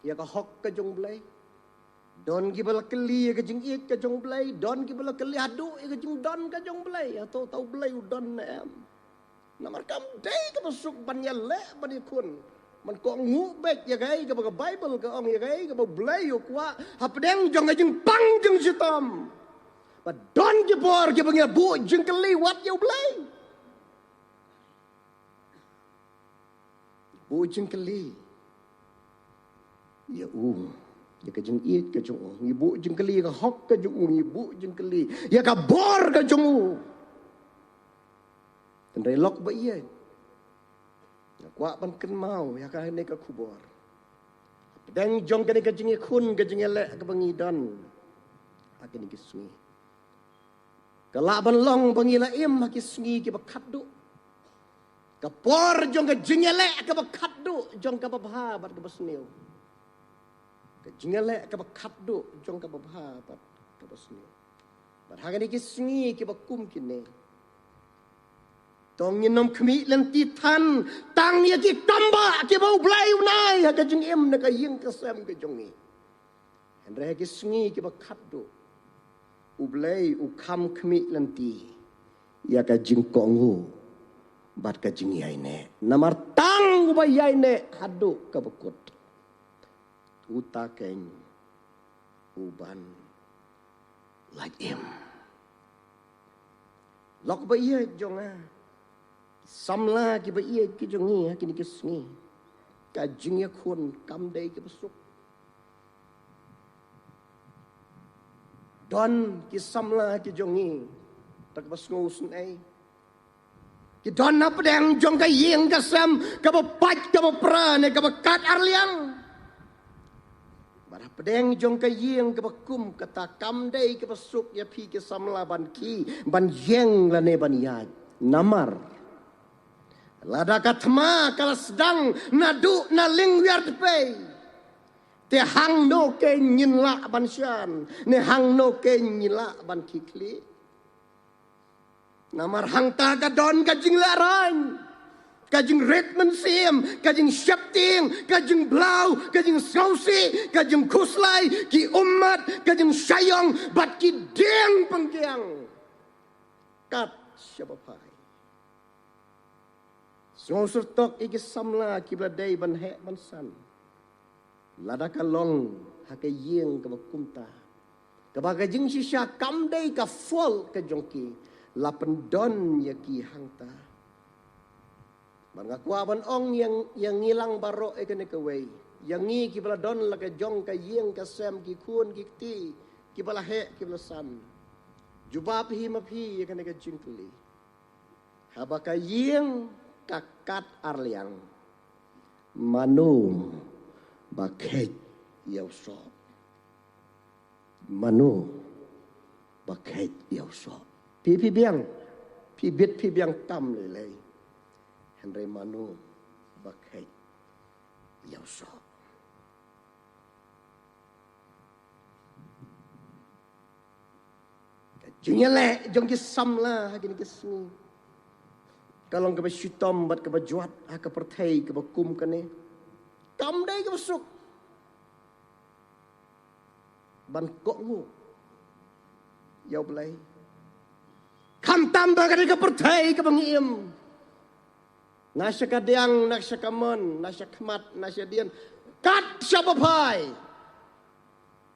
ïa ka hok ka jong U Blei. Don kiba la kylli ïa ka jingïeit ka jong U Blei, don kiba la kylli haduh ïa ka jingdon ka jong U Blei. Hato uta U Blei u don ne em? Namar kam dei kaba suk ban ïaleh ban ïakhun, ban kohnguh beit ïa kaei kaba ka Baibl ka ong, ïa kaei kaba U Blei u kwah hapdeng jong ka jingpang jingshitom. Ba don ki por kiba ngi la buh jingkylli wat ïa U Blei. Buh jingkylli ïa u, ïa ka jingïeit ka jong u. Ngi buh jingkylli ïa ka hok ka jong u, ngi buh jingkylli ïa ka bor ka jong u. Hynrei lok ba ïeit, nga kwah ban kynmaw ïa kane ka khubor hapdeng jong kane ka jingïakhun, ka jingïaleh kaba ngi don ha kine ki sngi. Ka lah ban long ba ngi la im ha ki sngi kiba khatduh. Ka por jong ka jingïaleh kaba khatduh jong kaba bha bad kaba sniew. Ka jingïaleh kaba khatduh jong kaba bha bad kaba sniew. Bad ha kine ki sngi kiba kum kine, to ngin ym khmih lynti than tang ïa ki kam ba kiba U Blei un ai ha ka jingim ne ka ïing ka sem ka jong ngi. Hynrei ha ki sngi kiba khatduh, U Blei u kham khmih lynti ïa ka jingkohnguh bad ka jingïaineh. Namar tang uba ïaineh haduh kaba kut, uta keiñ u ban lait im. Lok ba ïeit jong nga, samla kiba ïeit ki jong ngi ha kine ki sngi, ka jingïakhun kam dei kaba suk. Don ki samla ki jong ngi, da kaba sngewsynei, Ki don hapdeng jong ka ïing ka sem kaba pait kaba pra ne kaba kat arliang. Bad hapdeng jong ka ïing kaba kum kata kam dei kaba suk ïa phi ki samla ban khie ban ïeng lane ban ïaid. Namar lada ka thma ka la sdang naduh na lyngwiar dpei, te hangno keiñ ngin lah ban shan, ne hangno keiñ ngi lah ban khie khlieh? Namar hangta ka don ka jinglehraiñ, ka jingrit mynsiem, ka jingsheptieng, ka jingblaw, ka jingsngewsih, ka jingkhuslai, ki ummat, ka jingshaiong, bad ki dieng pynkiang. Kat shaba phai. Sngewsyrtok ïa ki samla kiba la dei ban heh ban san. Lada ka long ha ka ïing kaba kumta, kaba ka jingshisha kam dei ka fault ka jong ki, la pyndon ïa ki hangta. Bad nga kwah ban ong ïa, ïa ngi lang baroh ïa kane kawei, ïa ngi kiba la don la ka jong ka ïing ka sem, ki khun ki kti kiba la heh kiba la san. Jubab hi ma phi ïa kane ka jingkylli. Haba ka ïing ka kat arliang, mano ba kheit ïa u soh? Mano ba kheit ïa u soh? Phi, phi biang, phi bit phi biang tam lei lei. Hynrei mano ba kheit ïa u soh? Ka jingïaleh jong ki samla ha kine ki sngi ka long kaba shitom bad kaba jwat ha ka pyrthei kaba kum kane. Kam dei kaba suk ban kohnguh ïa U Blei. Khamtam ba ka dei ka pyrthei kaba ngi im. Na sha ka diang, na sha ka mon, na sha khmat, na sha dien, kat shaba phai,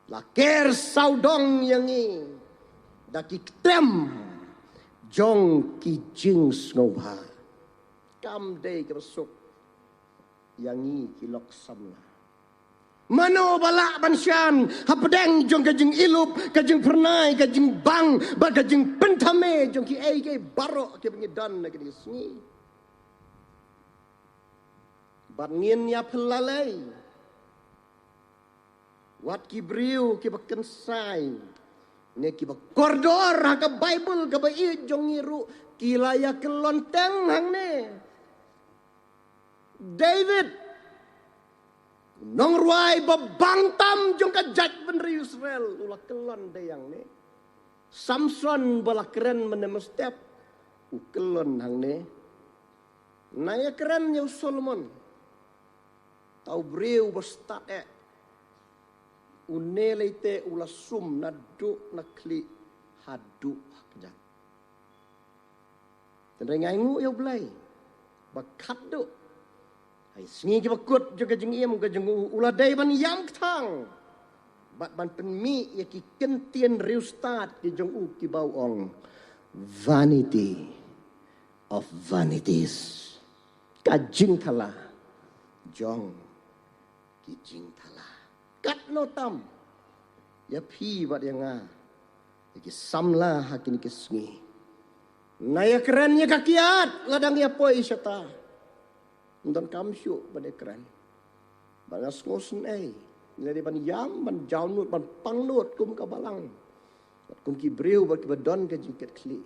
la ker sawdong ïa ngi da ki ktem jong ki jingsngewbha. Kam dei kaba suk ïa ngi ki lok samla. Mano ba lah ban shan hapdeng jong ka jingïalup, ka jingphyrnai, ka jingbang bad ka jingpynthame jong kiei kiei baroh kiba ngi don ha kine ki sngi? Bad ngin ïa pynlait wat ki briew kiba kynsai ne kiba kordor ha ka Baibl kaba ïeit jong ngi ruh, ki la ïa kyllon teng hangne. David, u nongrwai ba bang tam jong ka jaitbynriew Israel, u la kyllon dei hangne. Samson ba la kren mynne mynstep, u kyllon hangne. Nga ïa kren ïa u Solomon, uta u briew ba stad eh, une lei te u la sum naduh na khlieh haduh ha kjat. Tang hynrei nga ainguh ïa U Blei ba khatduh ha ki sngi kiba kut jong ka jingim ka jong u, u la dei ban ïam kthang bad ban pynmih ïa ki kyntien riewstad ki jong u kiba u ong, vanity of vanities. Ka jingthala jong ki jingthala. Katno tam ïa phi bad ïa nga, ïa ki samla ha kine ki sngi. Nga ïa kren ïa ka kiad lada ngi ïa poi shata. Ym donkam shuh ban ïa kren. Ba nga sngewsynei, ngi la dei ban ïam, ban jaw nud, ban pang nud kum ka balang, bad kum ki briew bad kiba don ka jingkitkhlieh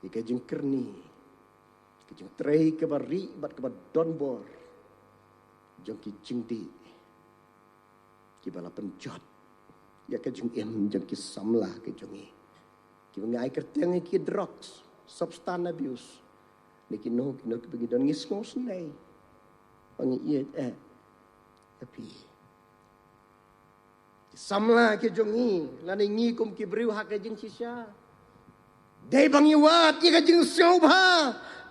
ïa ka jingkyrni, ka jingtrei kaba rieh bad kaba donbor jong ki jingdih kiba la pynjot ïa ka jingim jong ki samla ki jong ngi, kiba ngi ai kyrteng ïa ki drugs, substance abuse, ne kino kino kiba ngi don. Ngi sngewsynei ba ngi ïeit eh ïa phi. Ki samla ki jong ngi lane ngi kum ki briew ha ka jingshisha, dei ba ngi wad ïa ka jingsngewbha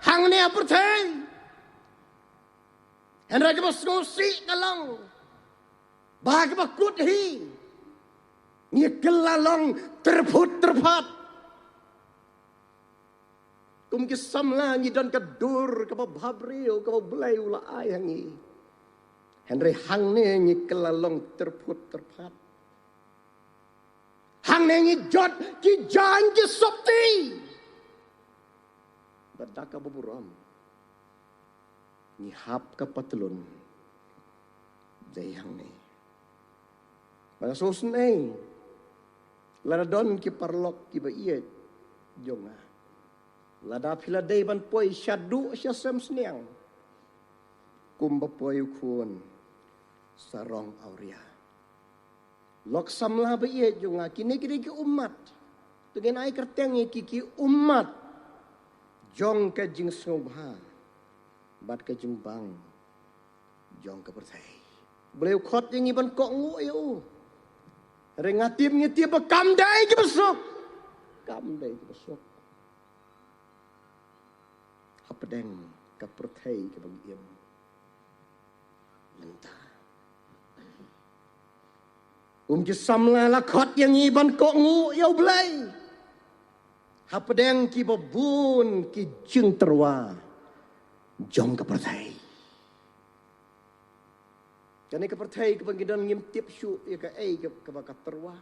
hangne ha pyrthei. Hynrei kaba sngewsih ka long ba ha kaba kut hi ngi kylla long tyrphut tyrphat. Kum ki samla ngi don ka dur kaba bhabriew kaba U Blei u la ai ha ngi. Hynrei hangne ngi kylla long tyrphut tyrphat. Hangne ngi jot ki jaiñ ki sopti. Bad da kaba burom ngi hap ka patlun. Dei hangne. Bad sngewsynei, lada don ki paralok kiba ïeit jong nga, lada phi la dei ban poi shaduh sha sem sniang, kumba poi u khun sarong awria. Lok samla ba ïeit jong nga, kine ki dei ki ummat. To ngin ai kyrteng ïa ki, ki ummat jong ka jingsngewbha bad ka jingbang jong ka pyrthei. U Blei u khot ïa ngi ban kohnguh ïa u. Hynrei nga tip, ngi tip ba kam dei kiba suk. Kam dei kiba suk hapdeng ka pyrthei kaba ngi im mynta. Um, ki samla la khot ïa ngi ban kohnguh ïa U Blei hapdeng kiba bun ki jingtyrwa jong ka pyrthei. Kane ka pyrthei kaba ngi don, ngim tip shuh ïa kaei ka, kaba ka tyrwa.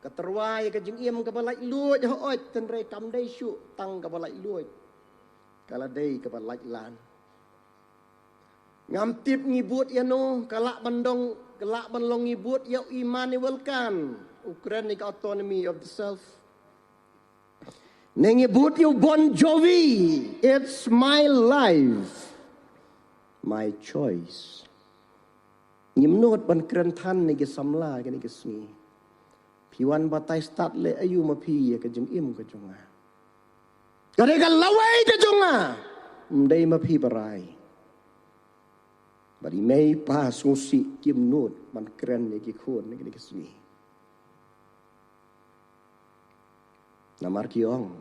Ka tyrwa ïa ka jingim kaba laitluid hooid, hynrei kam dei shuh tang kaba laitluid, ka la dei kaba laitlan. Ngam tip ngi bud ïano, ka lah ban dong, ka lah ban long ngi bud ïa u Immanuel Kant, u kren ïa ka autonomy of the self. Ne ngi bud ïa u Bon Jovi, it's my life, my choice. Ngim nud ban kren than ïa ki samla kine ki sngi. Phi wan batai stad leh aïu ma phi ïa ka jingim ka jong nga? Ka dei ka lawei ka jong nga. Ym dei ma phi ba rai. Bad i mei i pa sngewsih kim nud ban kren ïa ki khun ïa kine ki sngi. Namar ki ong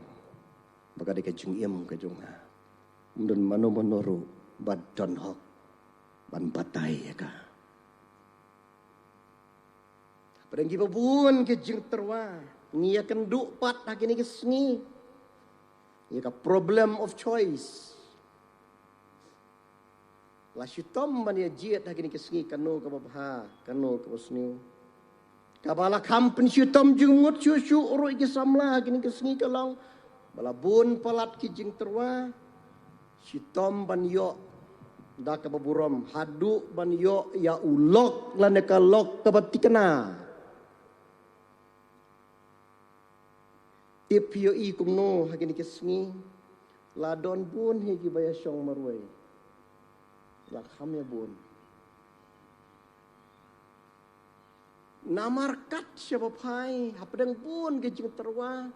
ba ka dei ka jingim ka jong nga. Ym don mano mano ruh ba don hok ban batai ïa ka. Hapdeng kiba bun ki jingtyrwa, ngi ïakynduh pat ha kine ki sngi ïa ka problem of choice. La shitom ban ïa jied ha kine ki sngi kano kaba bha, kano kaba sniew. Kaba la kham pynshitom jingmut shuh shuh ruh ïa ki samla ha kine ki sngi ka long ba la bun palat ki jingtyrwa. Shitom ban ïoh da kaba burom haduh ban ïoh ïa u lok lane ka lok kaba thikna. Tip phi ïohi kumno ha kine ki sngi? La don bun hi kiba ïashong marwei. La kham ïa bun. Namar kat shaba phai hapdeng bun ki jingtyrwa,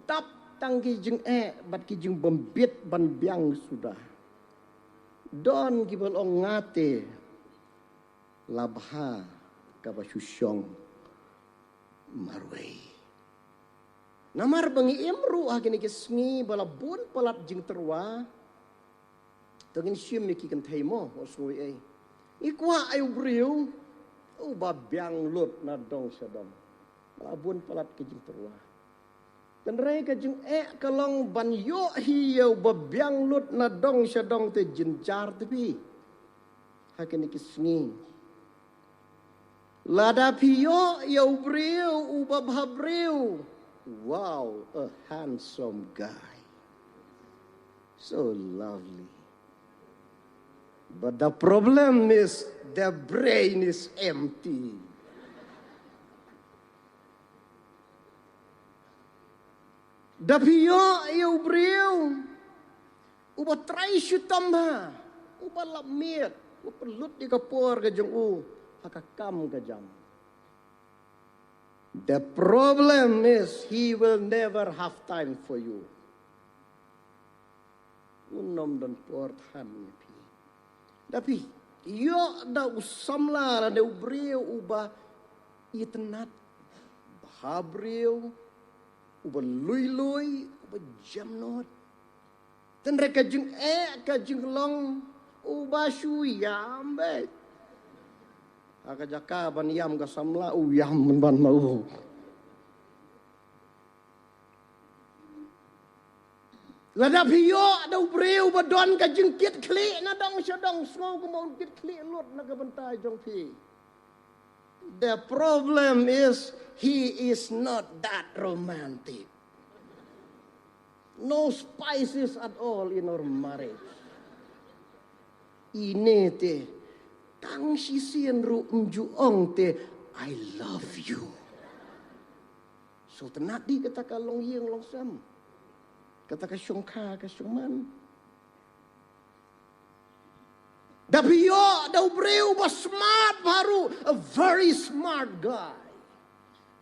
dap tang ki jingeh bad ki jingbym bit ban biang suda. Don kiba ong nga te la bha kaba shu shong marwei. Namar ba ngi im ruh ha kine ki sngi ba la bun palat jingtyrwa. To ngin shim ïa ki kynthei mo, u sngew ei. Ngi kwah ïa u briew uba biang lut na dong sha dong. Ba la bun palat ki jingtyrwa. Hynrei ka jingeh ka long ban ïoh hi ïa uba biang lut na dong sha dong te jynjar te phi. Ha kine ki sngi. Lada phi ïoh ïa u briew uba bha briew. Wow, a handsome guy. So lovely. But the problem is the brain is empty. Da phi ïoh ïa u briew uba trei shitom bha, uba lap miet, uba pynlut ïa ka por ka jong u ha ka kam ka jam. The problem is he will never have time for you. Un ym don por than ïa phi. Da phi ïoh da u samla lane u briew uba itynnad, bha briew, uba lui lui, uba jemnud. Hynrei ka jingeh ka jinglong uba shu ïam beit. Ha ka jaka ban ïam ka samla u ïam ban ma u. Lada phi ïoh da u briew ba don ka jingkitkhlieh na dong sha dong, sngew kumba un kitkhlieh lut na ka bynta jong phi. The problem is he is not that romantic. No spices at all in our marriage. Ine te, tang shisien ruh ym ju ong te, "I love you." So tang na dei kata ka long ïing long sem, kata ka shongkha ka shongman. Da phi ïoh da u briew ba smart bha ruh, a very smart guy.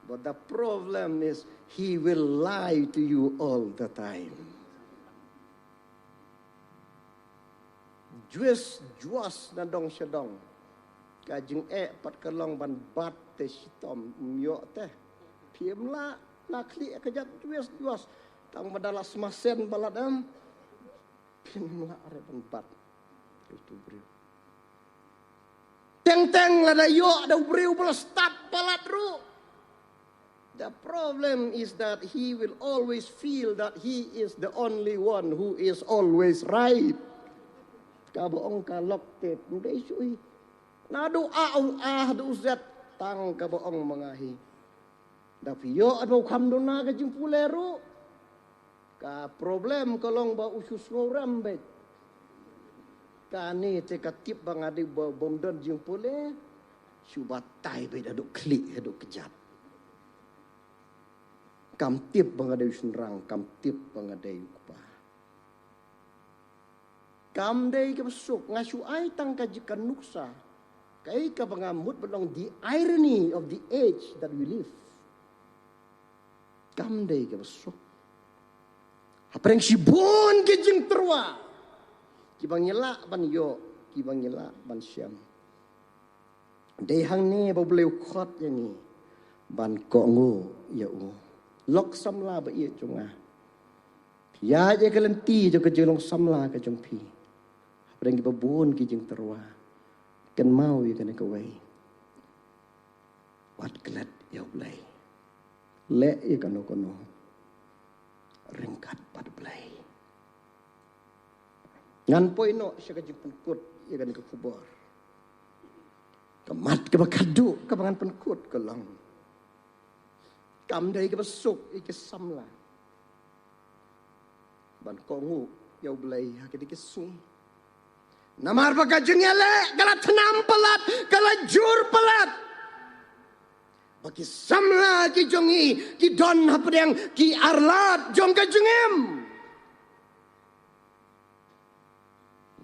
But the problem is, he will lie to you all the time. Juis juas na dong sha dong. Ka jingeh pat ka long ban bat te shitom, ym ïoh te. Phim lah, la khlieh ka jat juis juas. Tang ba da la smasen palat em. Phim lah re ban bat. Utu briew. Teng teng lada ïoh da u briew ba la stad palat ruh. The problem is that he will always feel that he is the only one who is always right. Kaba ong ka lok te ym dei shuh hi. Naduh A u A haduh U Z, tang kaba ong ma nga hi. Da phi ïoh da u kham duna ka jingpule ruh. Ka problem ka long ba u shu sngewrem beit. Kane te ka tip ba nga dei ba bym don jingpule. Shu batai beit haduh khlieh haduh kjat. Kam tip ba nga dei u shynrang, kam tip ba nga dei u kpa. Kam dei kaba suk, nga shu ai tang ka jingkynnoh sa. Kaei kaba nga mut ban ong, the irony of the age that we live. Kam dei kaba suk. Hapdeng shibun ki jingtyrwa, kiba ngi lah ban ïoh, kiba ngi lah ban shem. Dei hangne ba U Blei u khot ïa ngi ban kohnguh ïa u. Lok samla ba ïeit jong nga, ïa ïa ka lynti jong ka jinglong samla ka jong phi. Hapdeng kiba bun ki jingtyrwa, kynmaw ïa kane kawei. Wat klet ïa U Blei. Leh ïa kano kano, ryngkat bad U Blei. Ngan poi noh sha ka jingpynkut ïa kane ka khubor. Ka mat kaba khadduh kaba ngan pynkut ka long, kam dei kaba suk ïa ki samla ban kohnguh ïa U Blei ha kine ki sngi. Namar ba ka jingïaleh ka la thnam palat, ka la jur palat. Ba ki samla ki jong ngi ki don hapdeng ki arlad jong ka jingim.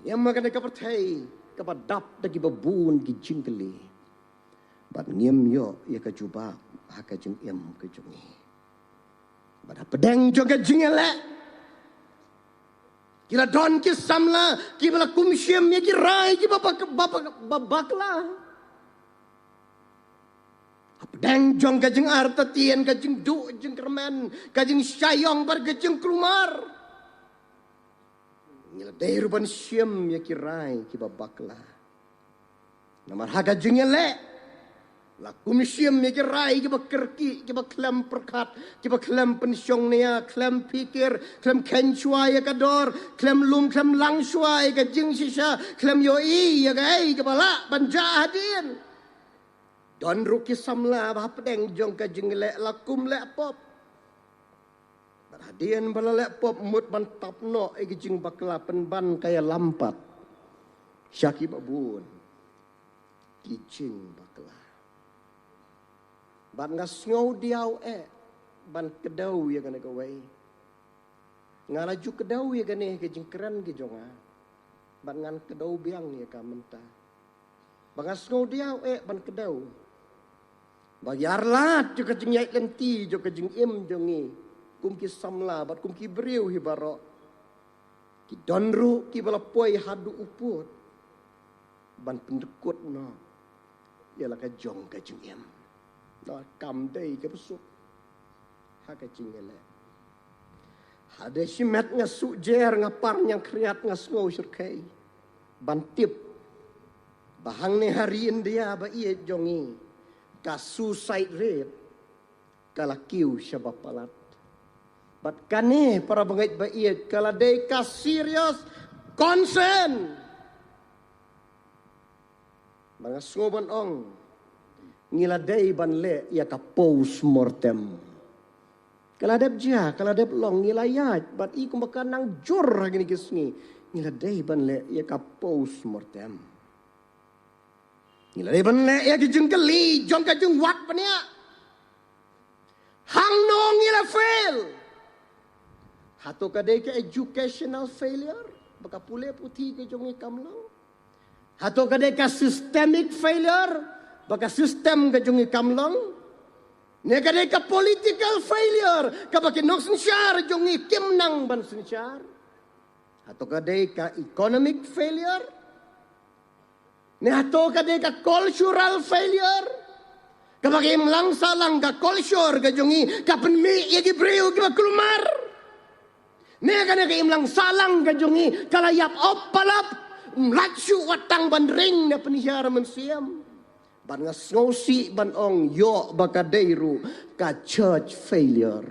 Ngim ïa kane ka pyrthei kaba dap da kiba bun ki jingkylli. Bad ngim ïoh ïa ka jubab ha ka jingim ka jong ngi. Bad hapdeng jong ka jingïaleh, ki la don ki samla kiba la kum shim ïa ki rai kiba bak-, ba-, ba-, ba-, bakla. Hapdeng jong ka jingartatien, ka jingduh jingkyrmen, ka jingshah ïong bad ka jingkulmar, ngi la dei ruh ban shim ïa ki rai kiba bakla. Namar ha ka jingïaleh la kum shim ïa ki rai kiba kyrkieh, kiba khlem pyrkhat, kiba khlem pynshong nia, khlem phikir, khlem kheiñ shuwa ïa ka dor, khlem lum khlem lang shuwa ïa ka jingshisha, khlem ïohi ïa kaei kaba lah ban jia hadien. Don ruh ki samla ba hapdeng jong ka jingïaleh la kum leh pop. Bad hadien ba la leh pop, mut ban tap noh ïa ki jingbakla, pynban ka ïalam pat sha kiba bun ki jingbakla. Bad nga sngew diaw eh ban kdew ïa kane kawei. Nga la ju kdew ïa kane ka jingkren ka jong nga, bad ngan kdew biang ïa ka mynta. Ba nga sngew diaw eh ban kdew ba ïa arlad jong ka jingïaid lynti jong ka jingim jong ngi kum ki samla bad kum ki briew hi baroh, ki don ruh kiba la poi haduh u pud ban pyndkut noh ïa la ka jong ka jingim. Noh, kam dei kaba suk ha ka jingïaleh. Hade shimet nga suk jer, nga par ñiangkhriat, nga sngew shyrkhei ban tip ba hangne ha ri India ba ïeit jong ngi, ka suicide rate ka la kiew shaba palat. Bad kane, para bangeit ba ïeit, ka la dei ka serious concern. Ba nga sngew ban ong, ngi la dei ban leh ïa ka post mortem. Ka la dep jia, ka la dep long, ngi la ïaid, bad i kumba ka nang jur ha kine ki sngi, ngi la dei ban leh ïa ka post mortem. Ngi la dei ban leh ïa ki jingkylli jong ka jingwad bniah. Hangno ngi la fail? Hato ka dei ka educational failure, ba ka pule puthi ka jong ngi kam long? Hato ka dei ka systemic failure, ba ka system ka jong ngi kam long? Ne ka dei ka political failure, kaba ki nongsynshar jong ngi kim nang ban synshar? Hato ka dei ka economic failure? Ne hato ka dei ka cultural failure, kaba ka imlang sahlang ka culture ka jong ngi ka pynmih ïa ki briew kiba kulmar? Ne kane ka imlang sahlang ka jong ngi ka la ïap ap palat, ym lah shuh wat tang ban ring ne pynhiar mynsiem? Bad nga sngewsih ban ong ïoh ba ka dei ruh ka church failure.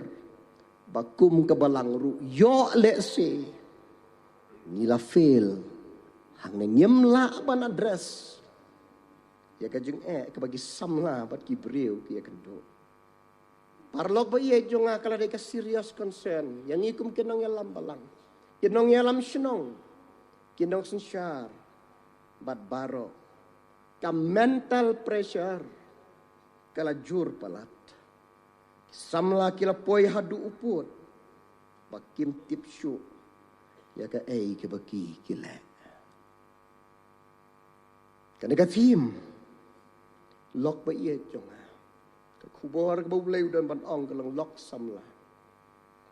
Ba kum ka Balang ruh ïoh lehse ngi la fail hangne, ngim lah ban address ïa ka jingeh kaba ki samla bad ki briew ki ïakynduh. Paralok ba ïeit jong nga, ka la dei ka serious concern ïa ngi kum ki nongïalam Balang, ki nongïalam shnong, ki nongsynshar bad baroh. Ka mental pressure ka la jur palat. Ki samla ki la poi haduh u pud ba kim tip shuh ïa kaei kaba ki ki leh. Kane ka theme, lok ba ïeit jong nga, ka khubor kaba U Blei u don ban ong ka long, lok samla,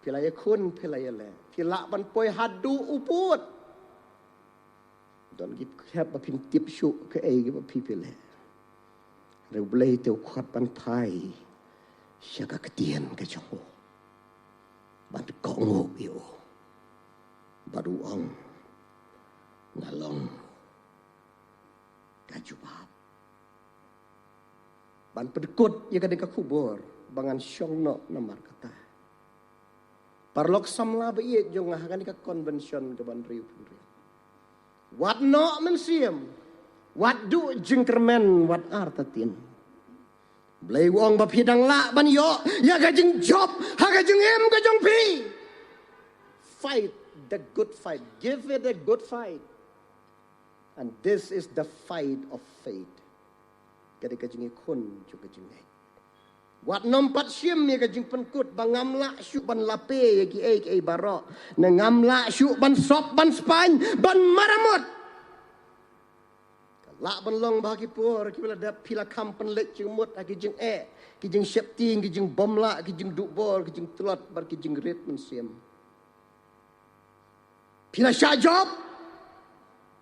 phi la ïakhun, phi la ïaleh, phi lah ban poi haduh u pud. Don ki khep ba phim tip shuh kaei kaba phi phi leh. Hynrei U Blei te u khot ban phai sha ka ktien ka jong u ban kohnguh ïa u. Bad u ong, nga long ka jubab. Ban pynkut ïa kane ka khubor ba ngan shong noh namar kata, paralok samla ba ïeit jong nga, ha kane ka convention kaban riew pynriew, wat noh mynsiem, wat duh jingkyrmen, wat artatien. Blei u ong ba phi dang lah ban ïoh ïa ka jingjop ha ka jingim ka jong phi. Fight the good fight. Give it a good fight. And this is the fight of faith. Ka dei ka jingïakhun jong ka jingngeit. Wat nym pat shim ïa ka jingpynkut ba ngam lah shuh ban lape ïa kiei kiei baroh, ne ngam lah shuh ban sop ban spaiñ ban maramot. Ka lah ban long ba ha ki por kiba la dep phi la kham pynleit jingmut ha ki jingeh, ki jingsheptieng, ki jingbymlah, ki jingduh bor, ki jingtlot bad ki jingrit mynsiem. Phi la shah jop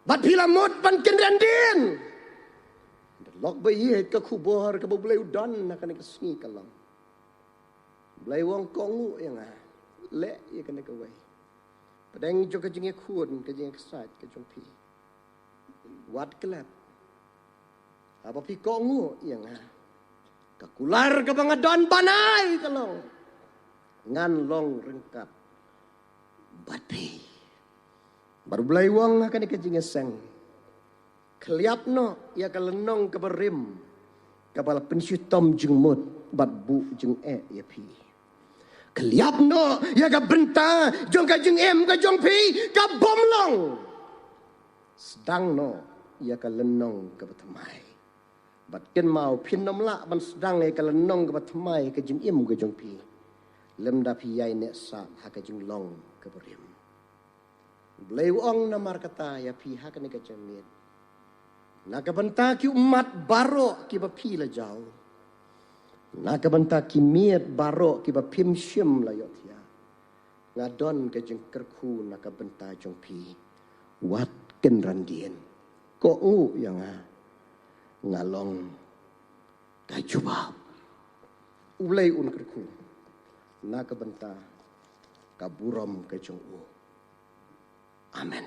bad phi la mut ban kynran dien. Lok ba ïeit, ka khubor kaba U Blei u don ha kane ka sngi ka long, Blei u ong, kohnguh ïa nga, leh ïa kane kawei. Pdeng jong ka jingïakhun, ka jingïaksaid ka jong phi, wat klet. Haba phi kohnguh ïa nga, ka kular kaba nga don ban ai ka long, ngan long ryngkat bad phi. Bad U Blei u ong ha kane ka jingïaseng, khylliap noh ïa ka lynnong kaba rim, kaba la pynshitom jingmut bad buh jingeh ïa phi. Khylliap noh ïa ka bynta jong ka jingim ka jong phi ka bym long. Sdang noh ïa ka lynnong kaba thymmai. Bad kynmaw, phin nym lah ban sdang ïa ka lynnong kaba thymmai ha ka jingim ka jong phi lymda phi ïai neh sah ha ka jinglong kaba rim. Blei u ong namar kata ïa phi ha kane ka jingmut, na ka bynta ki ummat baroh kiba phi la jaw, na ka bynta ki miet baroh kiba phim shym la ïohthiah, nga don ka jingkyrkhu na ka bynta jong phi. Wat kynran dien, kohnguh ïa nga, nga long ka jubab. U Blei un kyrkhu na ka bynta ka burom ka jong u. Amen.